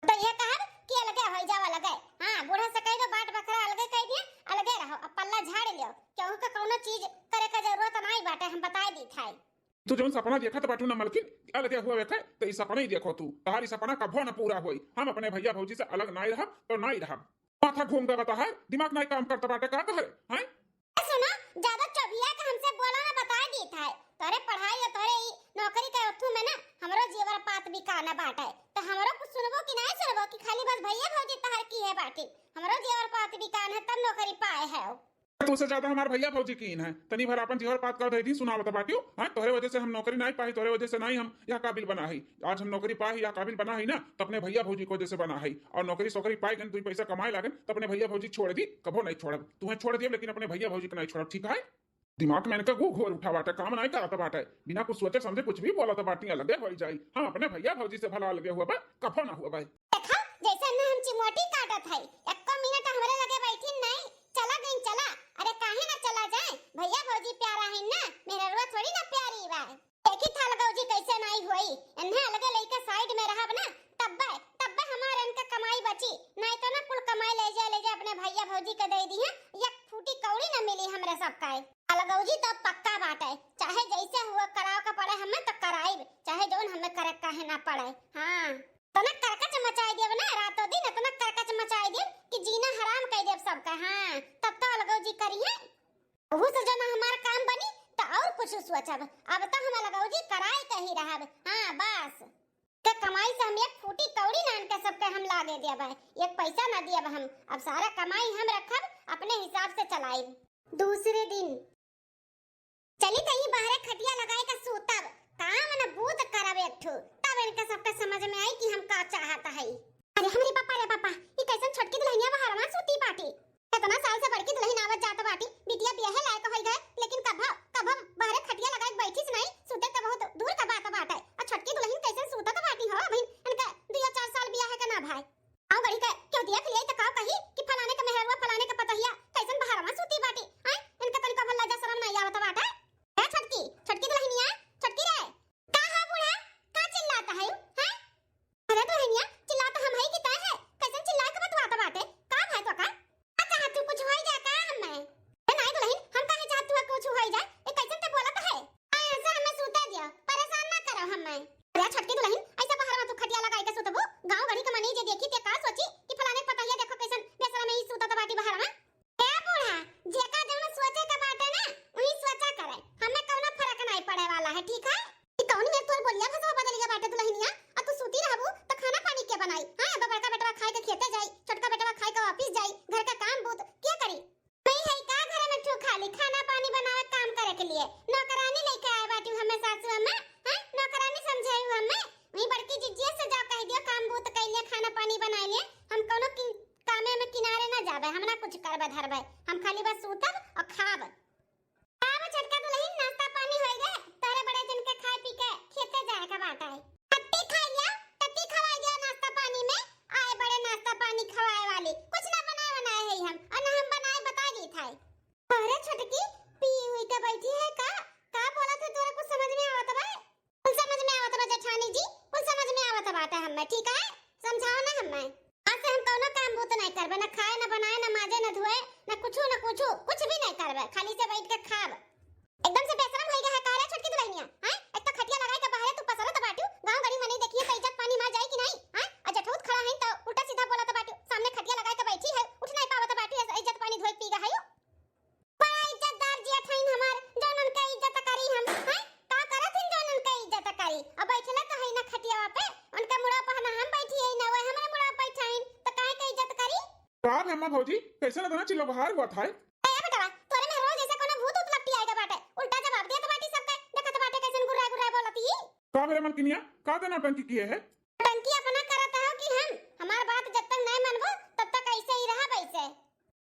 तो ये कहब कि अलगे हो जाओ, अलगे। हाँ, बूढ़ा से कह दो, बाट बखरा अलगे कह दिए, अलगे रहो, अब पल्ला झाड़ लियो, केहू का कौनो चीज करे का जरूरत नहीं बाटे, हम बताए दी थाई। तू जौन सपना देखत बाटू ना मलकिन, अलगे हुआ वेखे, तो ई सपना ही देखो तू। तहारी सपना कभो ना पूरा होई। हम अपने भैया भौजी से अलग नाई रहब, तो नाई रहब। माथा घूम गवा तहार, दिमाग नाई काम करत बाटे का तोहरे, हैं? ए सुनो, ज्यादा चौभिया के हमसे बोला ना, बताए दी थाई। तोहरे पढ़ाई और तोहरे ई नौकरी के अथू में ना हमरो जीवर पात बिकाना बाटे। तो हमरो कुछ सुनबो कि नाई सुनबो कि खाली बस भैया भौजी तहार की है बाटी? हमरो जीवर पात बिकान है तब नौकरी पाए है। तू से ज्यादा हमार भैया भौजी कीन है। तनी भर आपन जीवर पात कर दे दी, सुनावत बाटियो। हाँ, तोहरे वजह से हम नौकरी नाई पाई, तोहरे वजह से नाई हम यह काबिल बना है। आज हम नौकरी पाई, यह काबिल बना है ना, तो अपने भैया भौजी की वजह से बना है। और नौकरी सोकरी पाई गन, दुई पैसा कमाए लागन, तो अपने भैया भौजी छोड़ दी, कभो नहीं छोड़ब। तुहे छोड़ दियब, लेकिन अपने भैया भौजी के नहीं छोड़ब, ठीक है? दिमाग में इनका गू घोर उठा बाटे, काम नहीं करत बाटे, बिना कुछ सोचे समझे कुछ भी बोलत बाटी, अलगे हो जाई। हम अपने भैया भौजी से भला अलगे हुआ बा, कभो ना हुआ बा। देखा, जैसे इन्हें हम चिमोटी काटत हई, एको मिनट हमरे लगे बैठिन नहीं, चला गईन चला। अरे काहे ना चला जाए, भैया भौजी प्यारा है ना, मेहररुआ थोड़ी ना प्यारी बा। देखी था अलगौजी कैसे नहीं होई, इन्हें अलगे लइके साइड में रहब ना, तब्बे, तब्बे हमार इनके कमाई बची, नहीं तो ना कुल कमाई ले जा, ले जा अपने भैया भौजी के दे दी है, एक फूटी कौड़ी ना मिली हमरे सब का। अलगौजी तो पक्का बाटे, चाहे जैसे हुआ कराव का पड़े हमें तो कराइब, चाहे जौन हमें करे काहे ना पड़े। हाँ, इतना करकच मचाई देब ना, रातों दिन इतना करकच मचाई देब कि जीना हराम कर देब सबका। हाँ, तब तो अलगौजी करिए। ओहू से जना हमार काम बनी त और कुछ सोचब। अब तो हम अलगौजी कराई के ही रहब। हाँ, बस। के कमाई से हम एक फूटी कौड़ी ना इनके सबके हम लागे देब, एक पैसा ना दियब हम। अब सारा कमाई हम रखब, अपने हिसाब से चलाइब। दूसरे दिन चली त ई बाहरे खटिया लगाए के सूतब, काम न बूत करब एक ठो, तब इनके सबके समझ में आई कि हम का चाहत हई। अरे हमरे पापा रे पापा, ई कैसन छोटकी दुल्हनिया बहरवा सूती बाटी। इतना साल से बड़की दुल्हन आवत जात बाटी, बिटिया बियाहे लायक होई गए, लेकिन कभो, कभो बहरे ऑफिस जाई, घर का काम बूत क्या करी? नहीं है का घर में ठू खाली खाना पानी बनावे काम करे के लिए? नौकरानी लेके आए बाटी हमें सासू अम्मा, हैं? नौकरानी समझे हमें? वही बड़की जिज्जिया से जाओ कह दियो काम बूत कर लिए, खाना पानी बना लिए। हम कोनो की कामे में किनारे ना जाबे, हम ना कुछ करबे धरबे, हम खाली बस सूतब और खाब। का बा छोटका दुलहिन, नाश्ता पानी होई गए? तोहरे बड़े जन के खाए पी के खेते जाए का बाटा है। टट्टी खाई लिया, टट्टी खवाई दिया नाश्ता पानी में। आए बड़े नाश्ता पानी खवाए वाली, कुछ ना बनाए बनाए है हम, और ना हम बनाए बता दी था। अरे छोटकी, पी हुई के बैठी है का? का बोला था, तोरा कुछ समझ में आवत बा? कुल समझ में आवत बा जेठानी जी, कुल समझ में आवत बाटे हमें, ठीक है? समझाओ ना हमें। आज से हम कौनो काम बूत नहीं करबे, ना खाए, ना बनाए, ना माजे, ना धोए, ना कुछू, ना कुछू, कुछ भी नहीं करबे, खाली से बैठ के खाब। एकदम से बेशरम होई गया है का रे छोटकी दुलहिनिया, हैं? एक तो खटिया लगाए के बाहरे तू पसरत बाटू, गाँव गड़ी मनई देखिए तो इज्जत पानी मार जाई कि नहीं, हैं? और जेठौत खड़ा है तो उल्टा सीधा बोलत बाटू, सामने खटिया लगाए के बैठी है, उठ नहीं पावत बाटू, ऐसा इज्जत पानी धोए पी गया है। बड़ा इज्जतदार जेठ हईन हमार, जौन उनके इज्जत करी हम, हैं? का करत हईन जौन उनके इज्जत करी? अब बैठले तो है ना खटियावा पे, उनके मुड़ा पर ना हम बैठी है ना, वो हमरे मुड़ा पर बैठाइन, तो काहे के इज्जत करी? का रे अम्मा भौजी, कैसे लग रहा चिल्ला बाहर हुआ था? ए बेटवा, तोरे में रोज ऐसे कोनो भूत उत लपटी आएगा बाटे, उल्टा जवाब देत बाटी सबके, देखत बाटे कैसन गुर्रा गुर्रा बोलत ही। का मेरे मलकिनिया, का दे नौटंकी किए है? नौटंकी अपना करत हो कि हम? हमार बात जब तक नहीं मनबो, तब तक ऐसे ही रहब ऐसे।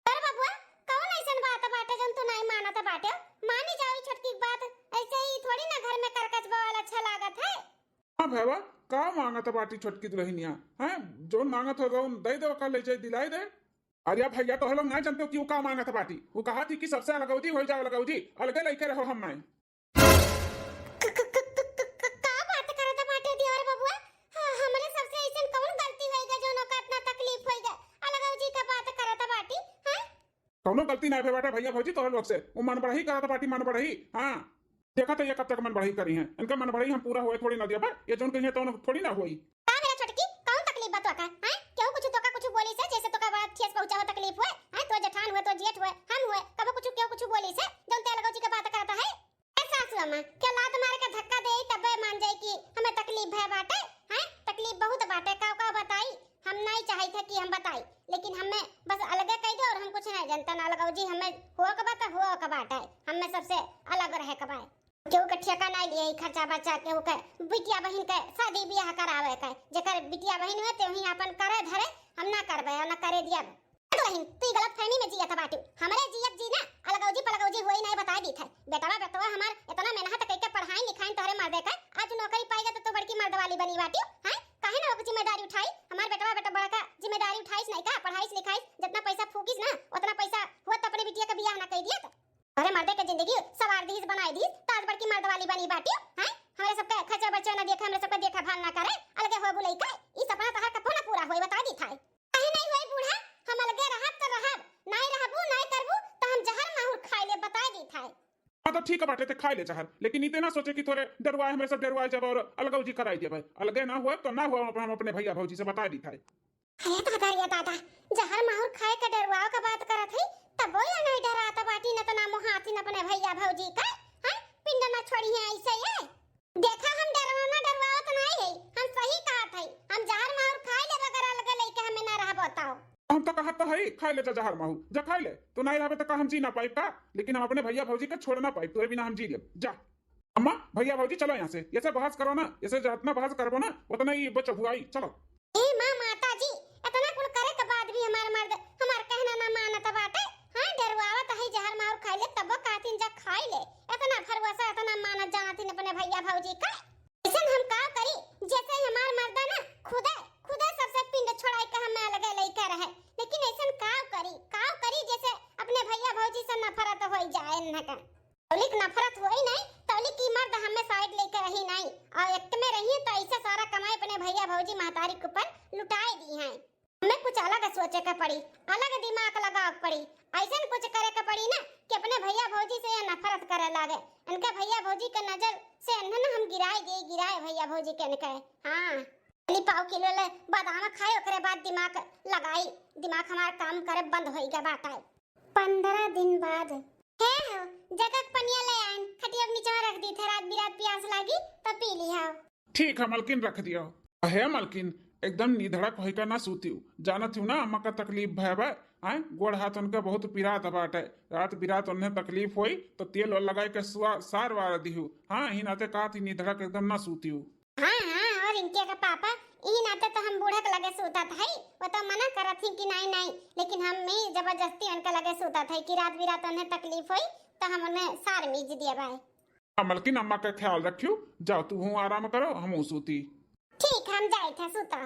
अरे बबुआ, कौन ऐसन बात बाटे जौन तू नहीं मानत बाटे? मानी जाओ ई छोटकी के बात, ऐसे ही थोड़ी ना घर में करकचबा वाला अच्छा लागत है। हाँ भैया, का मांगत बाटी छोटकी दुलहिनिया? हैं, जौन मांगत हो जौन दे दे, ओका ले जाए दिलाए दे। अरे भैया, तो लोग ना जानते हो कि वो का मांगत बाटी। वो कहा थी कि सबसे अलगौजी हो जाओ, अलगौजी, अलगे लेके रहो हम नहीं। क-, क-, का बात करत बाटे देवर बबुआ? हाँ, हमरे सबसे ऐसन कौन गलती होई गए जौन ओका इतना तकलीफ होई गए? अलगौजी का बात करत बाटी, हाँ? कौनो गलती ना भे बाटे भैया भौजी तोहर लोग से। वो मन बढ़ही करत बाटी, मन बढ़ही। हाँ, देखा तो ये कब तक मन बढ़ही करी हैं। इनका मन बढ़ही हम पूरा हुए थोड़ी ना दिया बा। ये जौन कहिए तौन थोड़ी ना होई। का मेरा छोटकी, कौन तकलीफ बा तोका? हैं? केहू कुछ तोका कुछ बोली से, जैसे तोका बड़ा ठेस पहुंचा हो, तकलीफ हुए? हैं? तो जेठान हुए, तो जेठ हुए, हम हुए, कबो कुछ केहू कुछ बोली से, जौन ते अलगौजी का बात करता है? ए सासू अम्मा, के लात मार के धक्का दे, तबे मान जाई कि हमें तकलीफ भय बाटे, हैं? तकलीफ बहुत बाटे, का का बताई? हम नहीं चाहित है कि हम बताई, लेकिन हमें बस अलगे कह दो और हम कुछ नहीं जानता ना। अलगौजी हमें हो के बा त हो के बाटे, हमें सबसे अलग रहे के बा। केहू के ठेका नहीं लिए, खर्चा बर्चा, केहू के बिटिया बहिन के शादी बियाह करावे के, जेकर बिटिया बहिन हुए ते वहीं अपन करे धरे, हम ना करबे और ना करे दियब। दुलहिन, तू ई गलत फहमी में जियत बाटू। हमरे जियत जी ना, अलगौजी पलगौजी होई नहीं बताई दी थे। बेटवा बेटवा हमार इतना मेहनत कइके पढ़ाई लिखाई तोहरे मर्दे का, आज नौकरी पाई गए तो तू बड़की मर्द वाली बनी बाटू, हैं? काहे ना ओकर जिम्मेदारी उठाई? हमार बेटवा बेटा बड़का जिम्मेदारी उठाइस नहीं का, पढ़ाइस लिखाइस, जितना पैसा फूकिस ना, उतना पैसा हुआ तो अपने बिटिया का बियाह ना कई दियत। अरे मर्दे के जिंदगी सवार दीस, बनाई दीस, तो आज बड़की मर्द वाली बनी बाटू, हैं? हमरे सबके खर्चा बर्चा ना देखे, हमरे सबके देखा भाल ना करे, अलगे हो बुलाई का, ई सपना तोहार कबो ना पूरा होई, बताई दी थाई। काहे नहीं होई बूढ़ा, हम अलगे रहब तो रहब, नहीं रहबू, नहीं करबू, तो हम जहर माहुर खाई ले, बताई दी थाई। हाँ तो ठीक बाटे, ते खाई ले जहर, लेकिन इते ना सोचे कि तोरे डरवाए, हमरे सब डरवाए जब और अलगौजी कराई देबे। अलगे ना हुए तो ना हुए, हम अपने भैया भौजी से बताई दी थाई। अरे दादा रे दादा, जहर माहुर खाए के डरवाओ के बात करत है, तबो ये नहीं डरात बाटी न तना मोहाती न अपने भैया भौजी का, हैं? पिंड न छोड़ी है ऐसे ये। देखा हम डरवाना डरवावत नहीं है, हम सही कहत है, हम जहर माहुर खाए लेबे अगर अलगे लेके हमें ना रहबो तो। हम तो कहत तो है, खाए ले जा जहर माहुर, जा खाए ले, तू नहीं रहबे तो का हम जी ना पाइब का? लेकिन हम अपने भैया भौजी के छोड़ ना पाइब, तोरे बिना हम जी लेब, जा। अम्मा, भैया भौजी चलो यहाँ से, ऐसे बहस करो ना, ऐसे जितना बहस करबो ना उतना ही बच हुआई। चलो। ए माँ माता जी, इतना कुल करे के बाद भी हमार मर्द हमार कहना ना मानत बाटे। हाँ, डरवावत है जहर माहुर खाई ले, तबो कहतीन जा खाई ले। इतना भरोसा, इतना मानत जानतीन अपने भैया भौजी का। ऐसन हम का करी, जैसे हमार मर्दा ना खुदे, खुदे सबसे पिंड छोड़ाई के हमें अलगे लइके रहे। लेकिन ऐसन का करी, का करी जैसे अपने भैया भौजी से नफरत होई जाए इनका। तौलिक नफरत होई नहीं, तौलिक की मर्द हमें साइड लेके रही नहीं, और एक में रही तो ऐसे सारा कमाई अपने भैया भौजी महतारी के ऊपर लुटाए दी हैं। हमें कुछ अलग सोचे के पड़ी, अलग दिमाग लगावे के पड़ी, ऐसन कुछ करे के पड़ी ना कि अपने भैया भौजी से ये नफरत करे लागे। इनके भैया भौजी के नजर से इन्हन हम गिराए दी, गिराए भैया भौजी के इनके। हाँ, पहली पाव किलो ले बादाम खाए, ओकरे बाद दिमाग लगाई, दिमाग हमार काम करे बंद होई गया बाटे। पंद्रह दिन बाद। हे हो, जगह के पनिया ले आइन, खटिया के नीचे रख दी थे, रात बिरात प्यास लागी तो पी लिहा। ठीक है मलकिन, रख दियो। हे मलकिन, एकदम निधड़क होइके ना सूतिउ, जानत हिउ ना अम्मा का तकलीफ भय बा। आय, गोड़ हाथ उनका बहुत पिरात बाटे। रात बिरात उन्हें तकलीफ होई तो तेल ओल लगाए के सुआ-, सार वार दिहु। हाँ, ही नाते कहत ही निधड़क एकदम ना सूतिउ। हाँ, हाँ, और इनके का पापा, ई नाते तो हम बूढ़ा के लगे सूतत हई। वो तो मना करत ही कि नहीं, नहीं, लेकिन हम ही जबरदस्ती उनके लगे सूतत हई कि रात बिरात उन्हें तकलीफ होई तो हम उन्हें सार मीज दिए भाई। हाँ, मलकिन अम्मा का ख्याल रखियो, जाओ तू हूँ आराम करो, हम हूँ सूती। ठीक, हम जाइत है, सूता।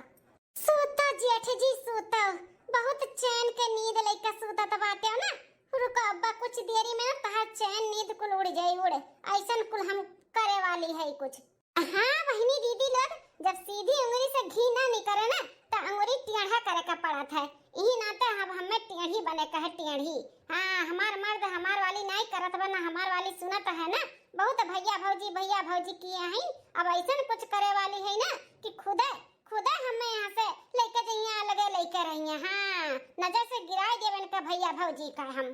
सूता जेठ जी, सूता। बहुत चैन के नींद लइका सूतत बाटे हो ना। रुको अब्बा, कुछ देरी में ना तहार चैन नींद कुल उड़ जाई, उड़। ऐसन कुल हम करे वाली है कुछ। हाँ बहिनी दीदी लोग, जब सीधी उंगली से घी ना निकरे ना, त उंगली टेढ़ा करे का पड़त है। इही नाते अब हमें टेढ़ी बने कहे, टेढ़ी। हाँ, हमार मर्द हमार वाली नाई करत बा ना, हमार वाली सुनत है ना। बहुत भैया भौजी, भैया भौजी किए हैं। अब ऐसन कुछ करे वाली है ना कि खुदे, खुदे हमें यहाँ से लेके जइया, अलगे लेके रहिए। हाँ, नजर से गिराए देवन का भैया भौजी का हम।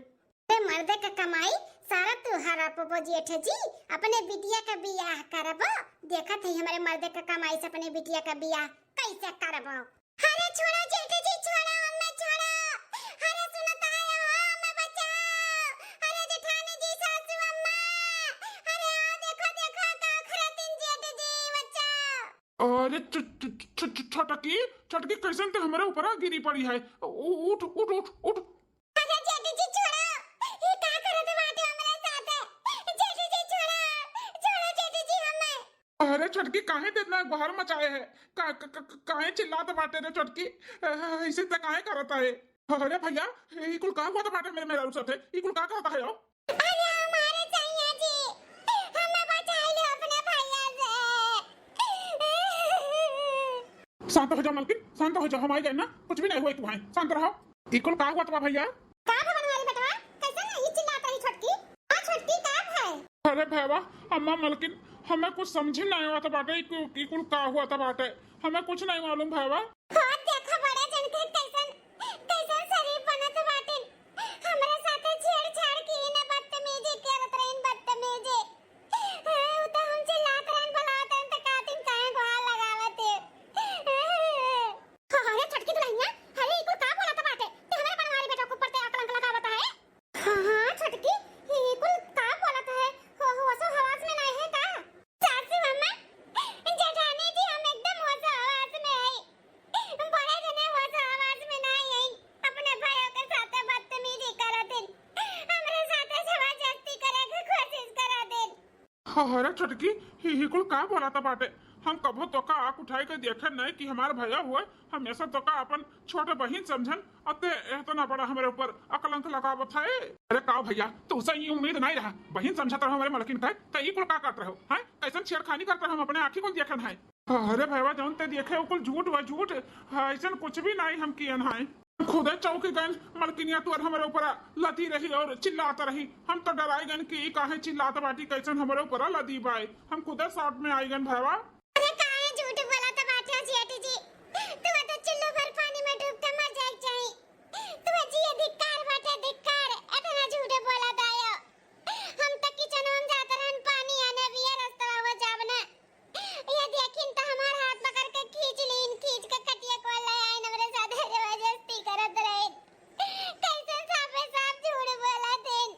ते मर्दे का कमाई सारा तू हड़पबो जेठ जी, अपने बिटिया का बियाह करबो। देखत है हमारे मर्दे का कमाई से अपने बिटिया का बियाह कैसे करबो। अरे छोड़ो जेठ जी, छोड़ो, हमें छोड़ो। अरे सुनत है हो, हमें बचाओ। अरे जेठानी जी, सासू अम्मा। अरे आओ, देखो, देखो, का करतिन जेठ जी, बचाओ। अरे छु-, छु-, छु-, छु-, छोटकी, छोटकी, कैसन ते हमारे ऊपर गिरी पड़ी है। उ-, उठ, उठ, उठ, उठ। अरे जेठ जी छोड़ो, ई का करत बाटे हमरे साथे? जेठ जी छोड़ो, छोड़ो जेठ जी हमें। अरे छोटकी, काहे ते इतना गोहर मचाए है? का, का, का, काहे चिल्लात बाटे रे छोटकी? अ, ऐसे ते काहे करत है? अरे भैया, ई कुल का हुआ बाटे मेरे मेहरारू साथे? ई कुल का करत है हो? अरे हमारे सैया जी, हमें बचाई लो अपने भैया से। शांत हो जा मलकिन, शांत हो जा, हम आई गए ना, कुछ भी नहीं हुआ तुम्हें, शांत रहो। ई कुल का हुआ तुम्हारा भैया? का भवन वाली बेटवा, कैसे नहीं चिल्लात रही छोटकी? आ छोटकी का है? अरे भैया, अम्मा मलकिन, हमें कुछ समझ नहीं आवत बाटे, ई कु-, ई कुल का हुआ था बाटे, हमें कुछ नहीं मालूम भैया। हाँ, देखो बड़े जन के कैसन, कैसन शरीफ बनत बाटिन। हमरे साथे छेड़छाड़ की न बदतमीजी करत रहिन, बदतमीजी। हाँ, उ तो हम चिल्लात रहन, बुलात रहन, त कहतिन काहे गोहार लगावत है। हाँ, अरे छोटकी दुल्हनिया, अरे ई कुल का बोलत बाटे? ते हमरे बनवारी बेटा के ऊपर ते कलंक लगावत है। हाँ, हाँ, छोटकी, ई कुल का बोलत है? हो, होशो हवास में नहीं है का? सासू अम्मा, जेठानी जी, हम एकदम होशो हवास में है। बड़े जने होशो हवास में नहीं है। अपने भाइयों के साथे बदतमीजी करत हैं। हमरे साथे जबरदस्ती करे के कोशिश करत हैं। हाँ, अरे छोटकी, ही, ही कुल का बोलत बाटे? हम कभो तोका आँख उठाई के देखे नहीं कि हमार भैया हुए, हमेशा तोका अपन छोटे बहिन समझन, अते एतना बड़ा हमरे ऊपर अकलंक लगावत है। अरे का भैया, तुमसे ई उम्मीद नहीं रहा, बहिन समझत रहो हमरे मलकिन का, त ई कुल का करत रहो, हैं? कैसन छेड़खानी करत रहो, हम अपने आँखी कुल देखन है। अरे भैया, जौन ते देखे उ कुल झूठ बा, झूठ, ऐसन कुछ भी नहीं हम कियन है। खुदे चौंक गइन, मलकिनिया तोर हमरे ऊपर लदी रही और चिल्लात रही, हम तो डराई गइन कि ई काहे चिल्लात बाटी, कैसन हमरे ऊपर लदी बाय, हम खुदे शॉक में आई गइन भैया। अरे काहे झूठ बोलत बाटे जेठ जी? तू तो चुल्लू भर पानी में डूब के मर जाए के चाही। तू जी धिक्कार बाटे धिक्कार, इतना झूठ बोलत आयो। हम तो किचन में जात रहन पानी आने बिया रस्तवा हुआ जाब ना। ये देखिन तो हमार हाथ पकड़ के खींच लीन, खींच के खटिया को ले आइन हमरे साथ जबरदस्ती करत रहिन। कैसे साफे साफ झूठ बोलत हैं।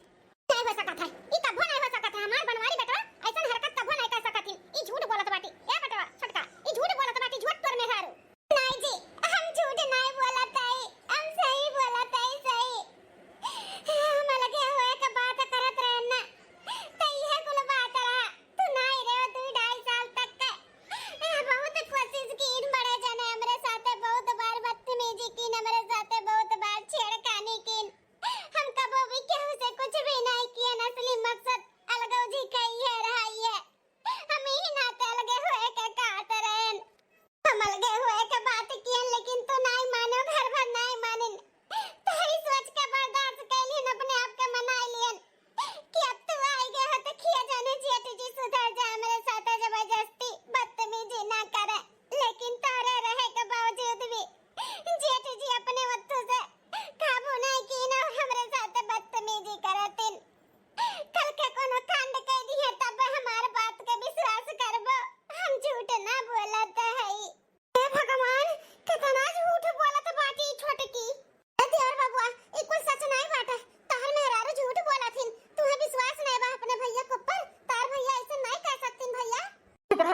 नहीं हो सकत है, ई कभो नहीं हो सकत है। हमार बनवारी बेटवा ऐसन हरकत कभो नहीं कर सकत हिन। ई झूठ बोलत बाटी। ए बेटवा छोटका, ई झूठ बोलत बाटी, झूठ तोर मेहरारू।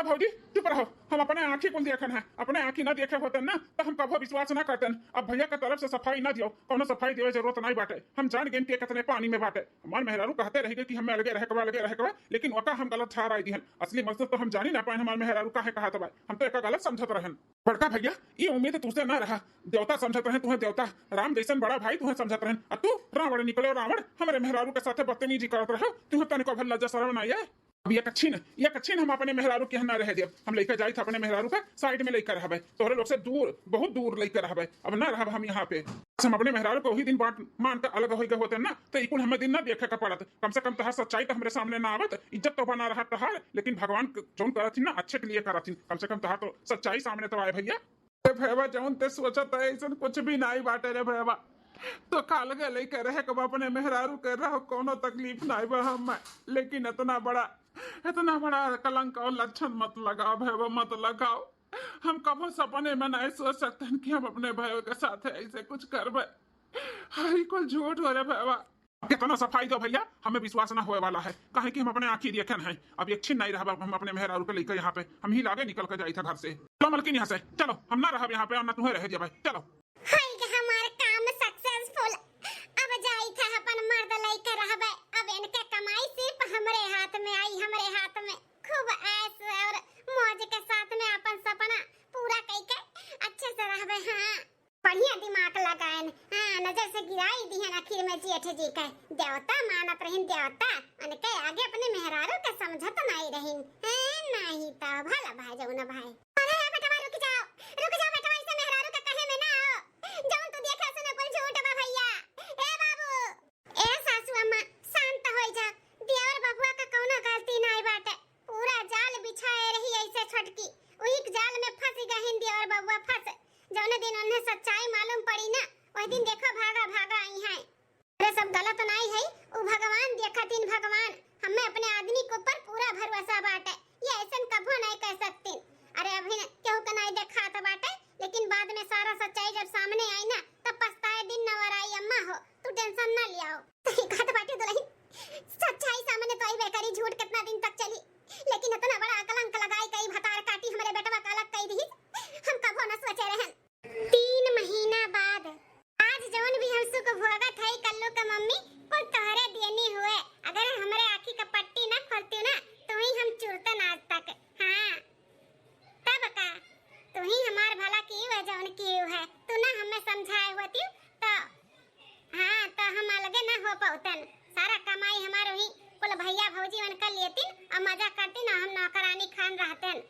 भौजी, चुप रहो, हम अपने आँखी कुल देखन है, अपने आँखी ना देखे होतन ना, त हम कभो विश्वास ना करतन। अब भैया के तरफ से सफाई ना दियो, कौनो सफाई देवे जरूरत नहीं बाटे। हम जान गइन कि ये कितने पानी में बाटे। हमार मेहरारू कहते रह गए कि हमें अलगे रहे के बा, अलगे रहे के बा, लेकिन ओका हम गलत ठहराई दिहन। असली मकसद तो हम जानी ना पाए हमार मेहरारू काहे कहत बा, हम तो एका गलत समझत रहन। बड़का भैया, ये उम्मीद तुझसे ना रहा। देवता समझत रहन तुहे, देवता राम जैसन बड़ा भाई तुहे समझत रहन, और तू रावण निकले। रावण, हमरे मेहरारू के साथे बदतमीजी करत रहो, तुहे तनिको भर लज्जा शर्म ना आए। अब ये कच्छिन, ये कच्छिन हम अपने मेहरारू के यहाँ ना रहे देब। हम लइके जाइत अपने मेहरारू के, side में लइके रहबे, तोहरे लोग से दूर, बहुत दूर लइके रहबे। अब ना रहब हम यहाँ पे। हम अपने मेहरारू के वही दिन बात मान के अलग होइ गए होते ना, तो ई कुल हमें दिन ना देखे के पड़त। कम से कम तहार सच्चाई तो हमरे सामने ना आवत, इज्जत तो बना रहा तहार। लेकिन भगवान क-, जौन करत ही ना, अच्छे के लिए करत ही। कम से कम तहार तो सच्चाई सामने तो आए भैया। ए भैया, जौन ते सोचत है, ऐसन कुछ भी नाई बाटे रे भैया। तो काल के लइके रहे के बा अपने मेहरारू के, रहो, कौनो तकलीफ नाई बा हमें। लेकिन इतना बड़ा, इतना बड़ा कलंक और लक्षण मत लगाओ भैया, मत लगाओ। हम कबो सपने में नाई सोच सकते हैं कि हम अपने भाई के साथ ऐसे कुछ करबे। हई कुल झूठ हो रे भैया। कितना सफाई दो भैया, हमें विश्वास ना होए वाला है, काहे कि हम अपने आँखी देखन है। अब एक छिन नहीं रहब हम अपने मेहरारू के लेकर यहाँ पे, हम ही लागे निकल के जाई था घर से। चलो मलकिन यहाँ से, चलो, हम ना रहब यहाँ पे और ना तुम्हें रह दिया भाई, चलो। हाय के हमार काम successful। अब जाई था अपन मर्द लेकर रहबे। अब इनके कमाई सिर्फ हमरे हाथ में आई, हमरे हाथ में। खूब ऐश और मौज के साथ में अपन सपना पूरा कइके अच्छे से रहबे। हाँ, बढ़िया दिमाग लगाएन। हाँ, नजर से गिराई दिहन आखिर में जेठ जी के। देवता मानत रहिन देवता, उनके आगे अपने मेहरारू के समझत नाई रहिन। हैं, नाई तो भला भाई जौन भाई। अरे ए बेटवा, रुक जाओ, रुक जाओ बेटवा, ऐसे मेहरारू के कहे में ना आओ। जौन तू देखे सुने कुल झूठ बा भैया। ए बाबू, ए सासू अम्मा, शांत होइ जा। देवर बबुआ का कौनो गलती नाई बाटे। पूरा जाल बिछाए रही ऐसे छोटकी, वही जाल में फंस गहिन देवर बबुआ, फंस। जौने दिन उन्हें सच्चाई मालूम पड़ी ना, वही दिन देखो भागा भागा आई हैं। अरे सब गलत नाई है, उ भगवान देखतिन भगवान। हमें अपने आदमी के ऊपर पूरा भरोसा बाटे, ये ऐसन कभो नाई कह सकतिन। अरे अभी केहू के नाई देखात बाटे, लेकिन बाद में सारा सच्चाई जब सामने आई ना, तब पछताए दिन नवर आई। अम्मा हो, तू tension ना लियाओ। सही कहत बाटी दुलहिन, सच्चाई सामने तो आइबे करी, झूठ कितना दिन तक चली, लेकिन इतना बड़ा कलंक लगाई कई भतार काटी हमरे बेटवा का अलग कई दिहिस, हम कबो न सोचे रहन। तीन महीना बाद आज जौन भी हम सुख भोगत हई कल्लू के मम्मी, कुल तोहरे देनी हुए। अगर हमरे आँखी का पट्टी ना खोलती ना, तो ही हम चुरतन आज तक। हाँ। तब का? तू ही हमार भला किहू है, जौन किहू है। तू ना हमें समझाए होती तो, हाँ, तो हम अलगे ना हो पौतन। सारा कमाई हमार वही कुल भैया भौजी मन कर लेतिन और मजा करतिन और हम नौकरानी खान रहतन।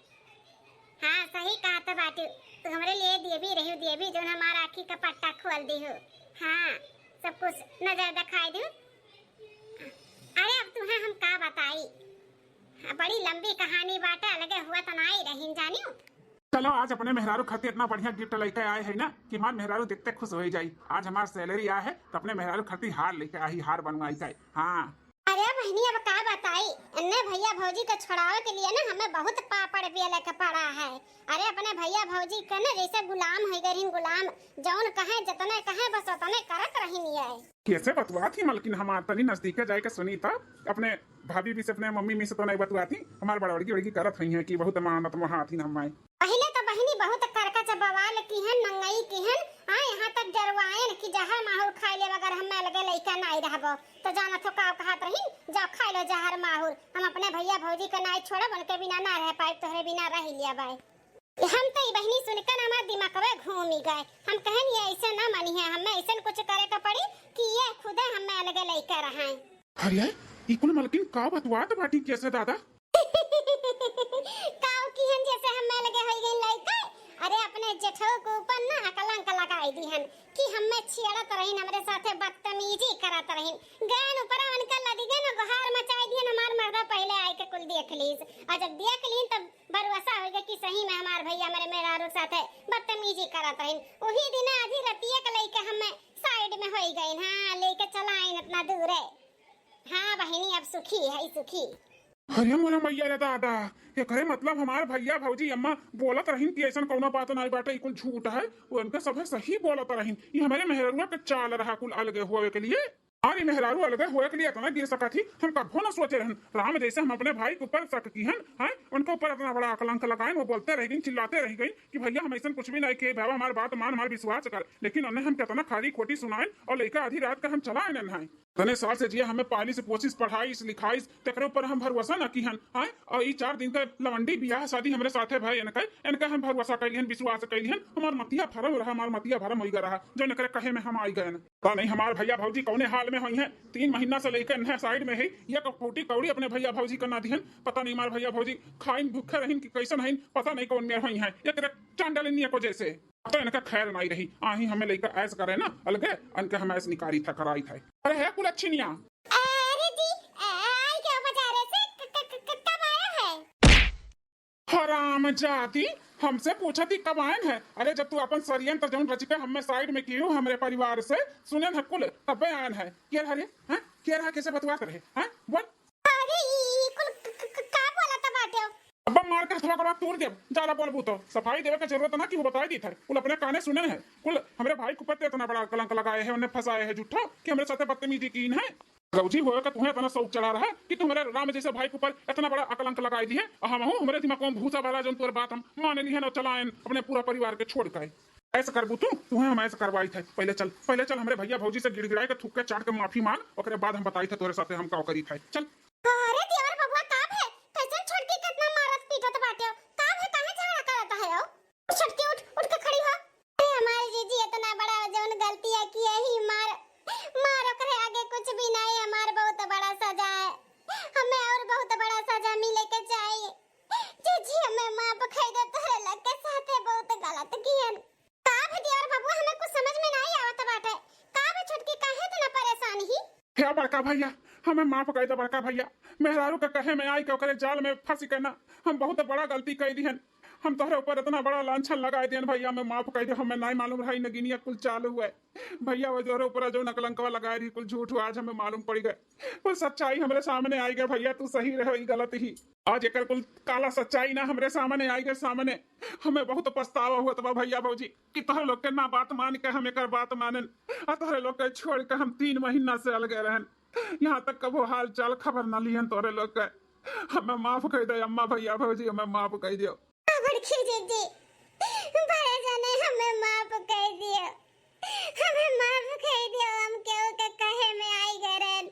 हाँ, सही कहत बाटू। तू हमरे लिए देवी रही, देवी, जौन हमार आँखी का पट्टा खोल दिहू। हाँ, सब कुछ नजर दिखाई दिहू। अरे, अब तुम्हें हम का बताई? हाँ, बड़ी लंबी कहानी बाटे, अलगे हुआ तो नाई रहीन जानियो। चलो, आज अपने मेहरारू खातिर इतना बढ़िया gift लेके आए हैं ना कि हमार मेहरारू देखते खुश हो जाई। आज हमार salary आए है तो अपने मेहरारू खातिर हार लेके आई, हार बनवाई का। हाँ। अरे बहनी, अब का बताई, इन्ने भैया भौजी के छोड़ावे के लिए ना हमें बहुत पापड़ बेले के पड़ा है। अरे अपने भैया भौजी के ना जैसे गुलाम हो गए रहीन, गुलाम, जौन कहे, जतने कहे, बस उतने करत रहीन ये। कैसे बतुआत ही मलकिन, हमार तनी नजदीके जाए के सुनी त। अपने भाभी भी से, अपने मम्मी भी से तो नहीं बतुआत ही, हमार बड़ा बड़की बड़की करत हई हैं कि बहुत मानत महात ही हमारे। पहिले तो बहिनी बहुत करकच बवाल किहन, नंगई किहन, हाँ, यहाँ तक डरवाएन कि जहर माहुर खाए ले बगैर हम अलगे लइका नाई रहबो। तो जानत हो का कहत रहीन, जाओ खाए लो जहर माहुर, हम अपने भैया भौजी के नाई छोड़ब, उनके बिना ना रह पाए, तोहरे बिना रह लिया बाय। हम तो ई बहिनी सुनकर हमार दिमागवे घूमी गए। हम कहन ये ऐसे ना मानी है, हमें ऐसन कुछ करे का पड़ी कि ये खुदे हमें अलगे लइके रहाए। अरे, ई कुल मलकिन का बतवात बाटी कैसे दादा? काव किहन जैसे हमें अलगे होई गई लइके? अरे अपने जेठो के ऊपर ना कलंक लगाई दिहन कि हमें छेड़त रहीन, हमरे साथे बदतमीजी करत रहीन। गैन ऊपर उनका लदी गए ना, गोहार मचाई दिहन, हमार मर्दा पहले आए के कुल देख लीस। और जब देख लीन तब भरोसा होइगा कि सही में हमार भैया हमरे मेहरारू के साथे बदतमीजी करत हइन। वही दिन आधी रतिया के लइके हमें side में होई गइन, हाँ, लेके चला आइन इतना दूर है। हाँ बहिनी, अब सुखी है, सुखी। अरे मोरे मैया रे दादा, एकरे मतलब हमार भैया भौजी अम्मा बोलत रहीन कि ऐसन कौनो बात नाई बाटे, ई कुल झूठ है। वो इनका सभे सही बोलत रहीन, ये हमारे मेहरुआ के चाल रहा कुल अलगे होवे के लिए। अरे मेहरारू अलगे होए के लिए इतना गिर सकत ही, हम कभो न सोचे रहन। राम जैसे हम अपने भाई के ऊपर शक किहन, हैं, उनके ऊपर इतना बड़ा कलंक लगाएन, वो बोलते रह गई, चिल्लाते रह गई कि भैया हम ऐसन कुछ भी नहीं किए, बाबा हमार बात मान, हमार विश्वास कर। लेकिन उन्हें हम कितना खारी खोटी सुनाएन और लइका आधी रात का हम चला आएन है। इतने साल से जिया हमें पालिस पोसिस, पढ़ाइस लिखाइस, तेकरे ऊपर हम भरोसा न किहन, हैं, और ई चार दिन का लवंडी बियाह शादी हमरे साथे भय इनके, इनके हम भरोसा कैलिहन, विश्वास कैलिहन, हमार मतिया भरम रहा, हमार मतिया भरम होई गया रहा, जो इनकरे कहे में हम आई गए। पता नहीं हमार भैया भौजी कौने हाल में होई हैं। तीन महीना से लेकर इन्हें साइड में ही, ये कपूटी कौड़ी अपने भैया भौजी का ना दिहन। पता नहीं हमार भैया भौजी खाइन भूखे रहिन कि कैसन हइन, पता नहीं कौन मेर होई हैं। ये तेरे चांडालिनिया को जैसे, अब तो इनका खैर नहीं रही। आही हमें लेकर ऐस करे ना अलगे, इनके हम ऐस निकारी था, कराई था। अरे है कुलच्छिनिया। अरे जी, आई क्या बाजारे से? क-, क-, क-, क-, कब आया है? हरामजादी, हमसे पूछत ही कब आयन है? अरे जब तू अपन षड्यंत्र जौन रच के हमें साइड में कियो हमरे परिवार से, सुनेन है कुल, तबे आयन है। के रहा रे? हैं? के रहा? कैसे बतुआत रहे? हैं? बोल। अरे ई, ई कुल क-, क-, क-, का बोलत बाटे? अब्बा मार के हथवा गोड़वा तोड़ देब, ज्यादा बोलबू तो। सफाई देवे के जरूरत ना कि वो बताई दी था। कुल अपने काने सुने है। कुल हमरे भाई के ऊपर ते इतना बड़ा कलंक लगाए है, उन्हें फंसाए है झूठो कि हमरे साथे बदतमीजी कीन है। भौजी होए का तुम्हें इतना शौक चढ़ा रहा कि तुम्हारे राम जैसे भाई के ऊपर इतना बड़ा अकलंक लगाई दी है, और हम हूँ, हमारे दिमाग में भूसा भरा, जौन तोर बात हम मान ली है ना, चलाएन अपने पूरा परिवार के छोड़ के। ऐसा करबू तू, तुम्हें हम ऐसा करवाई थे। पहले चल, पहले चल, हमारे भैया भौजी से गिड़गिड़ाए के, थूक के, चाट के माफी मांग, ओकरे बाद हम बताई थे तोरे साथे हम का करी थे। चल। अरे देवर बबुआ, का भे? कैसन छोटकी कितना मारत पीटत बाटे? का भे, काहे झगड़ा करत है हो? छोटकी उठ, उठ के खड़ी हो। अरे हमार जीजी इतना बड़ा जौन गलतिया किए ही, मार, मार ओकरे आगे कुछ भी नहीं, हमार बहुत बड़ा सजा है, हमें और बहुत बड़ा सजा मिले के चाहिए। जीजी हमें माफ कर दे, तोहरे लोग के साथे बहुत गलत कियन। का भे देवर बबुआ, हमें कुछ समझ में नहीं आवत बाटे। का भे छोटकी, काहे इतना परेशान ही? हे बड़का भैया, हमें माफ कर दे बड़का भैया। मेहरारू के कहे में आई के ओकरे जाल में फंस के ना, हम बहुत बड़ा गलती कर दिहन। हम तोहरे ऊपर इतना बड़ा लांछन लगाए दिहन भैया, हमें माफ कर दे। हमें नहीं मालूम रहा ई नगिनिया कुल चालू है भैया, वो तोहरे ऊपर जो नकलंकवा लगाए रही कुल झूठ हुआ, आज हमें मालूम पड़ गए। वो सच्चाई हमरे सामने आई गए भैया, तू सही रहे, ई गलत ही। आज एकर कुल काला सच्चाई ना हमरे सामने आई गए सामने। हमें बहुत पछतावा हुआ बा भैया भौजी कि तोहरे लोग के ना बात मान के हम एकर बात मानन, और तोहरे लोग के छोड़ के हम तीन महीना से अलगे रहन। यहाँ तक कबो हाल चाल खबर न लिहन तोरे लोग के। हमें माफ कर दे अम्मा, भैया, भौजी, हमें माफ कर दियो। बड़की जीजी, बड़े जने हमें माफ कर दियो, हमें माफ कर दियो, हम केहू के कहे में आई गए रहन,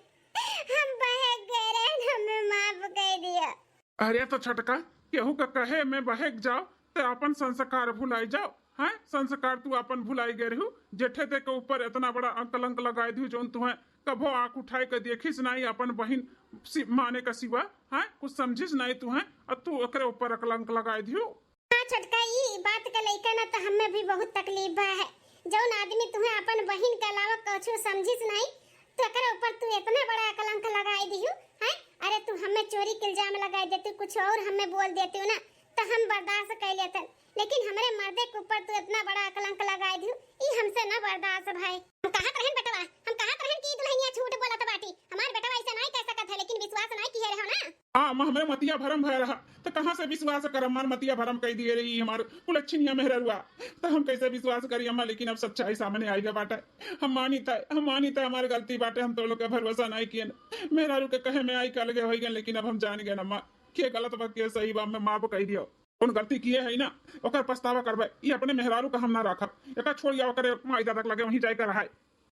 हम बहक गए रहन, हमें माफ कर दियो। अरे तो छोटका, केहू के कहे में बहक जाओ, ते अपन संस्कार भुलाई जाओ। हैं, संस्कार तू अपन भुलाई गए रहू। जेठे ते के ऊपर इतना बड़ा कलंक लगाए दियो, जौन तुम्हें कभो आँख उठाए के देखिस नहीं अपन बहिन सि-, माने का सिवा। हैं, कुछ समझिस नहीं तू, हैं, और तू ओकरे ऊपर कलंक लगाए दियो। हाँ छोटका, ई बात के लइका ना तो हमें भी बहुत तकलीफ बा है। जौन आदमी तुम्हें अपन बहिन के अलावा कुछ समझिस नहीं, तो एकरे ऊपर तू इतना बड़ा कलंक लगाए दियो, हैं? अरे तू हमें चोरी के इल्जाम लगाए देती, कुछ और हमें बोल देती ना, तो हम बर्दाश्त कर लेते। लेकिन हमरे मर्दे के ऊपर तू इतना बड़ा कलंक लगाए दियो, ई हमसे ना बर्दाश्त भाई। हम कहत रहन बेटवा, हम कहत रहन कि ई दुल्हनिया झूठ बोलत बाटी, हमार बेटवा ऐसे नहीं कह सकत है, लेकिन विश्वास नहीं किए रहो ना। हाँ, हम, हमरे मतिया भरम भय रहा, तो कहाँ से विश्वास करम? हमार मतिया भरम कह दिए रही, हमार कुलच्छिनिया मेहररुआ, तो हम कैसे विश्वास करी अम्मा? लेकिन अब सच्चाई सामने आई गया बाटे। हम मानी था, हम मानी था हमार गलती बाटे, हम तो लोग का भरोसा नहीं किए। मेहरारू के कहे में आई के अलगे हो गए, लेकिन अब हम जान गए अम्मा, के गलत बा, के सही बा, हमें माफ कर दियो। कौन गलती किए है ना, ओकर पछतावा करबे। ये अपने मेहरारू का हम ना राखब, एका छोड़ या ओकरे माई दादा के लगे वहीं जाए के रहाए।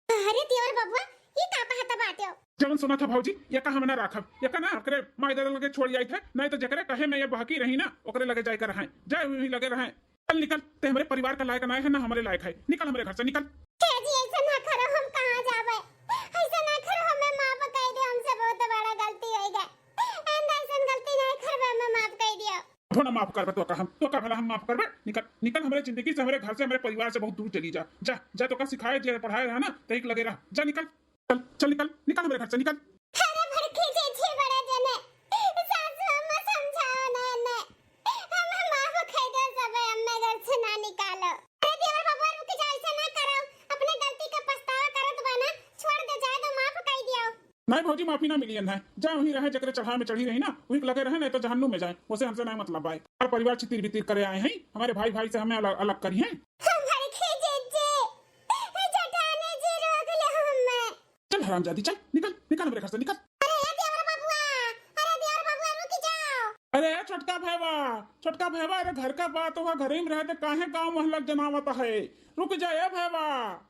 अरे देवर बबुआ, ये का कहत बाट्यो? जवन सुना था भौजी, एका हम ना राखब, एका ना ओकरे माई दादा लगे छोड़ जाई थे, नहीं तो जेकरे कहे में ये बहकी रही ना, ओकरे लगे जाए के रहाए, जाए वहीं लगे रहाए। चल निकल, ते हमरे परिवार का लायक ना है ना हमरे लायक है, निकल हमरे घर से निकल। हे जी, ऐसा ना करो, हम कहाँ जाबे? ऐसा ना करो, हमें माफ कर दे, हमसे बहुत बड़ा गलती हो गया। आइंदा ऐसन गलती नहीं करबे, हमें माफ कर दियो। थोड़ा माफ करबे तो का हम, तो का भला हम माफ करबे? निकल, निकल हमरे जिंदगी से, हमरे घर से, हमरे परिवार से बहुत दूर चली जा। जा, जा तो का सिखाए जे पढ़ाए रहा ना, तई के लगे रहा। जा निकल, चल, चल निकल, निकल हमरे घर से निकल। अरे भड़की जीजी बड़े जने, सासू अम्मा समझाओ ना इन्हें। हमें माफ कर दो सबे, हमें घर से ना निकालो। अरे देवर बबुआ रुक जाओ, ऐसा ना करो। अपने गलती का पछतावा करत बा ना, छोड़ दे, जाए दो, माफ कर दियो। नहीं भौजी, माफी ना मिली है। जा वहीं रहे, जकरे चढ़ाए में चढ़ी रही ना, वहीं लगे रहे, नहीं तो जहन्नुम में जाए। उसे हमसे नहीं मतलब भाई। हमारे परिवार छितिर बितिर करे आए हैं, हमारे भाई भाई से हमें अलग, अलग करी हैं। हमारे खेजे जे, जेठानी जी रोक ले हमें। चल, हरामजादी, चल, निकल, निकल हमरे घर से, निकल। अरे ए देवर बबुआ, अरे देवर बबुआ, रुक जाओ। अरे ए छोटका भैया, छोटका भैया, अरे घर का बात हुआ, घरे में रहते, काहे गाँव मोहल्ला के जनावत है? रुक जा ए भैया।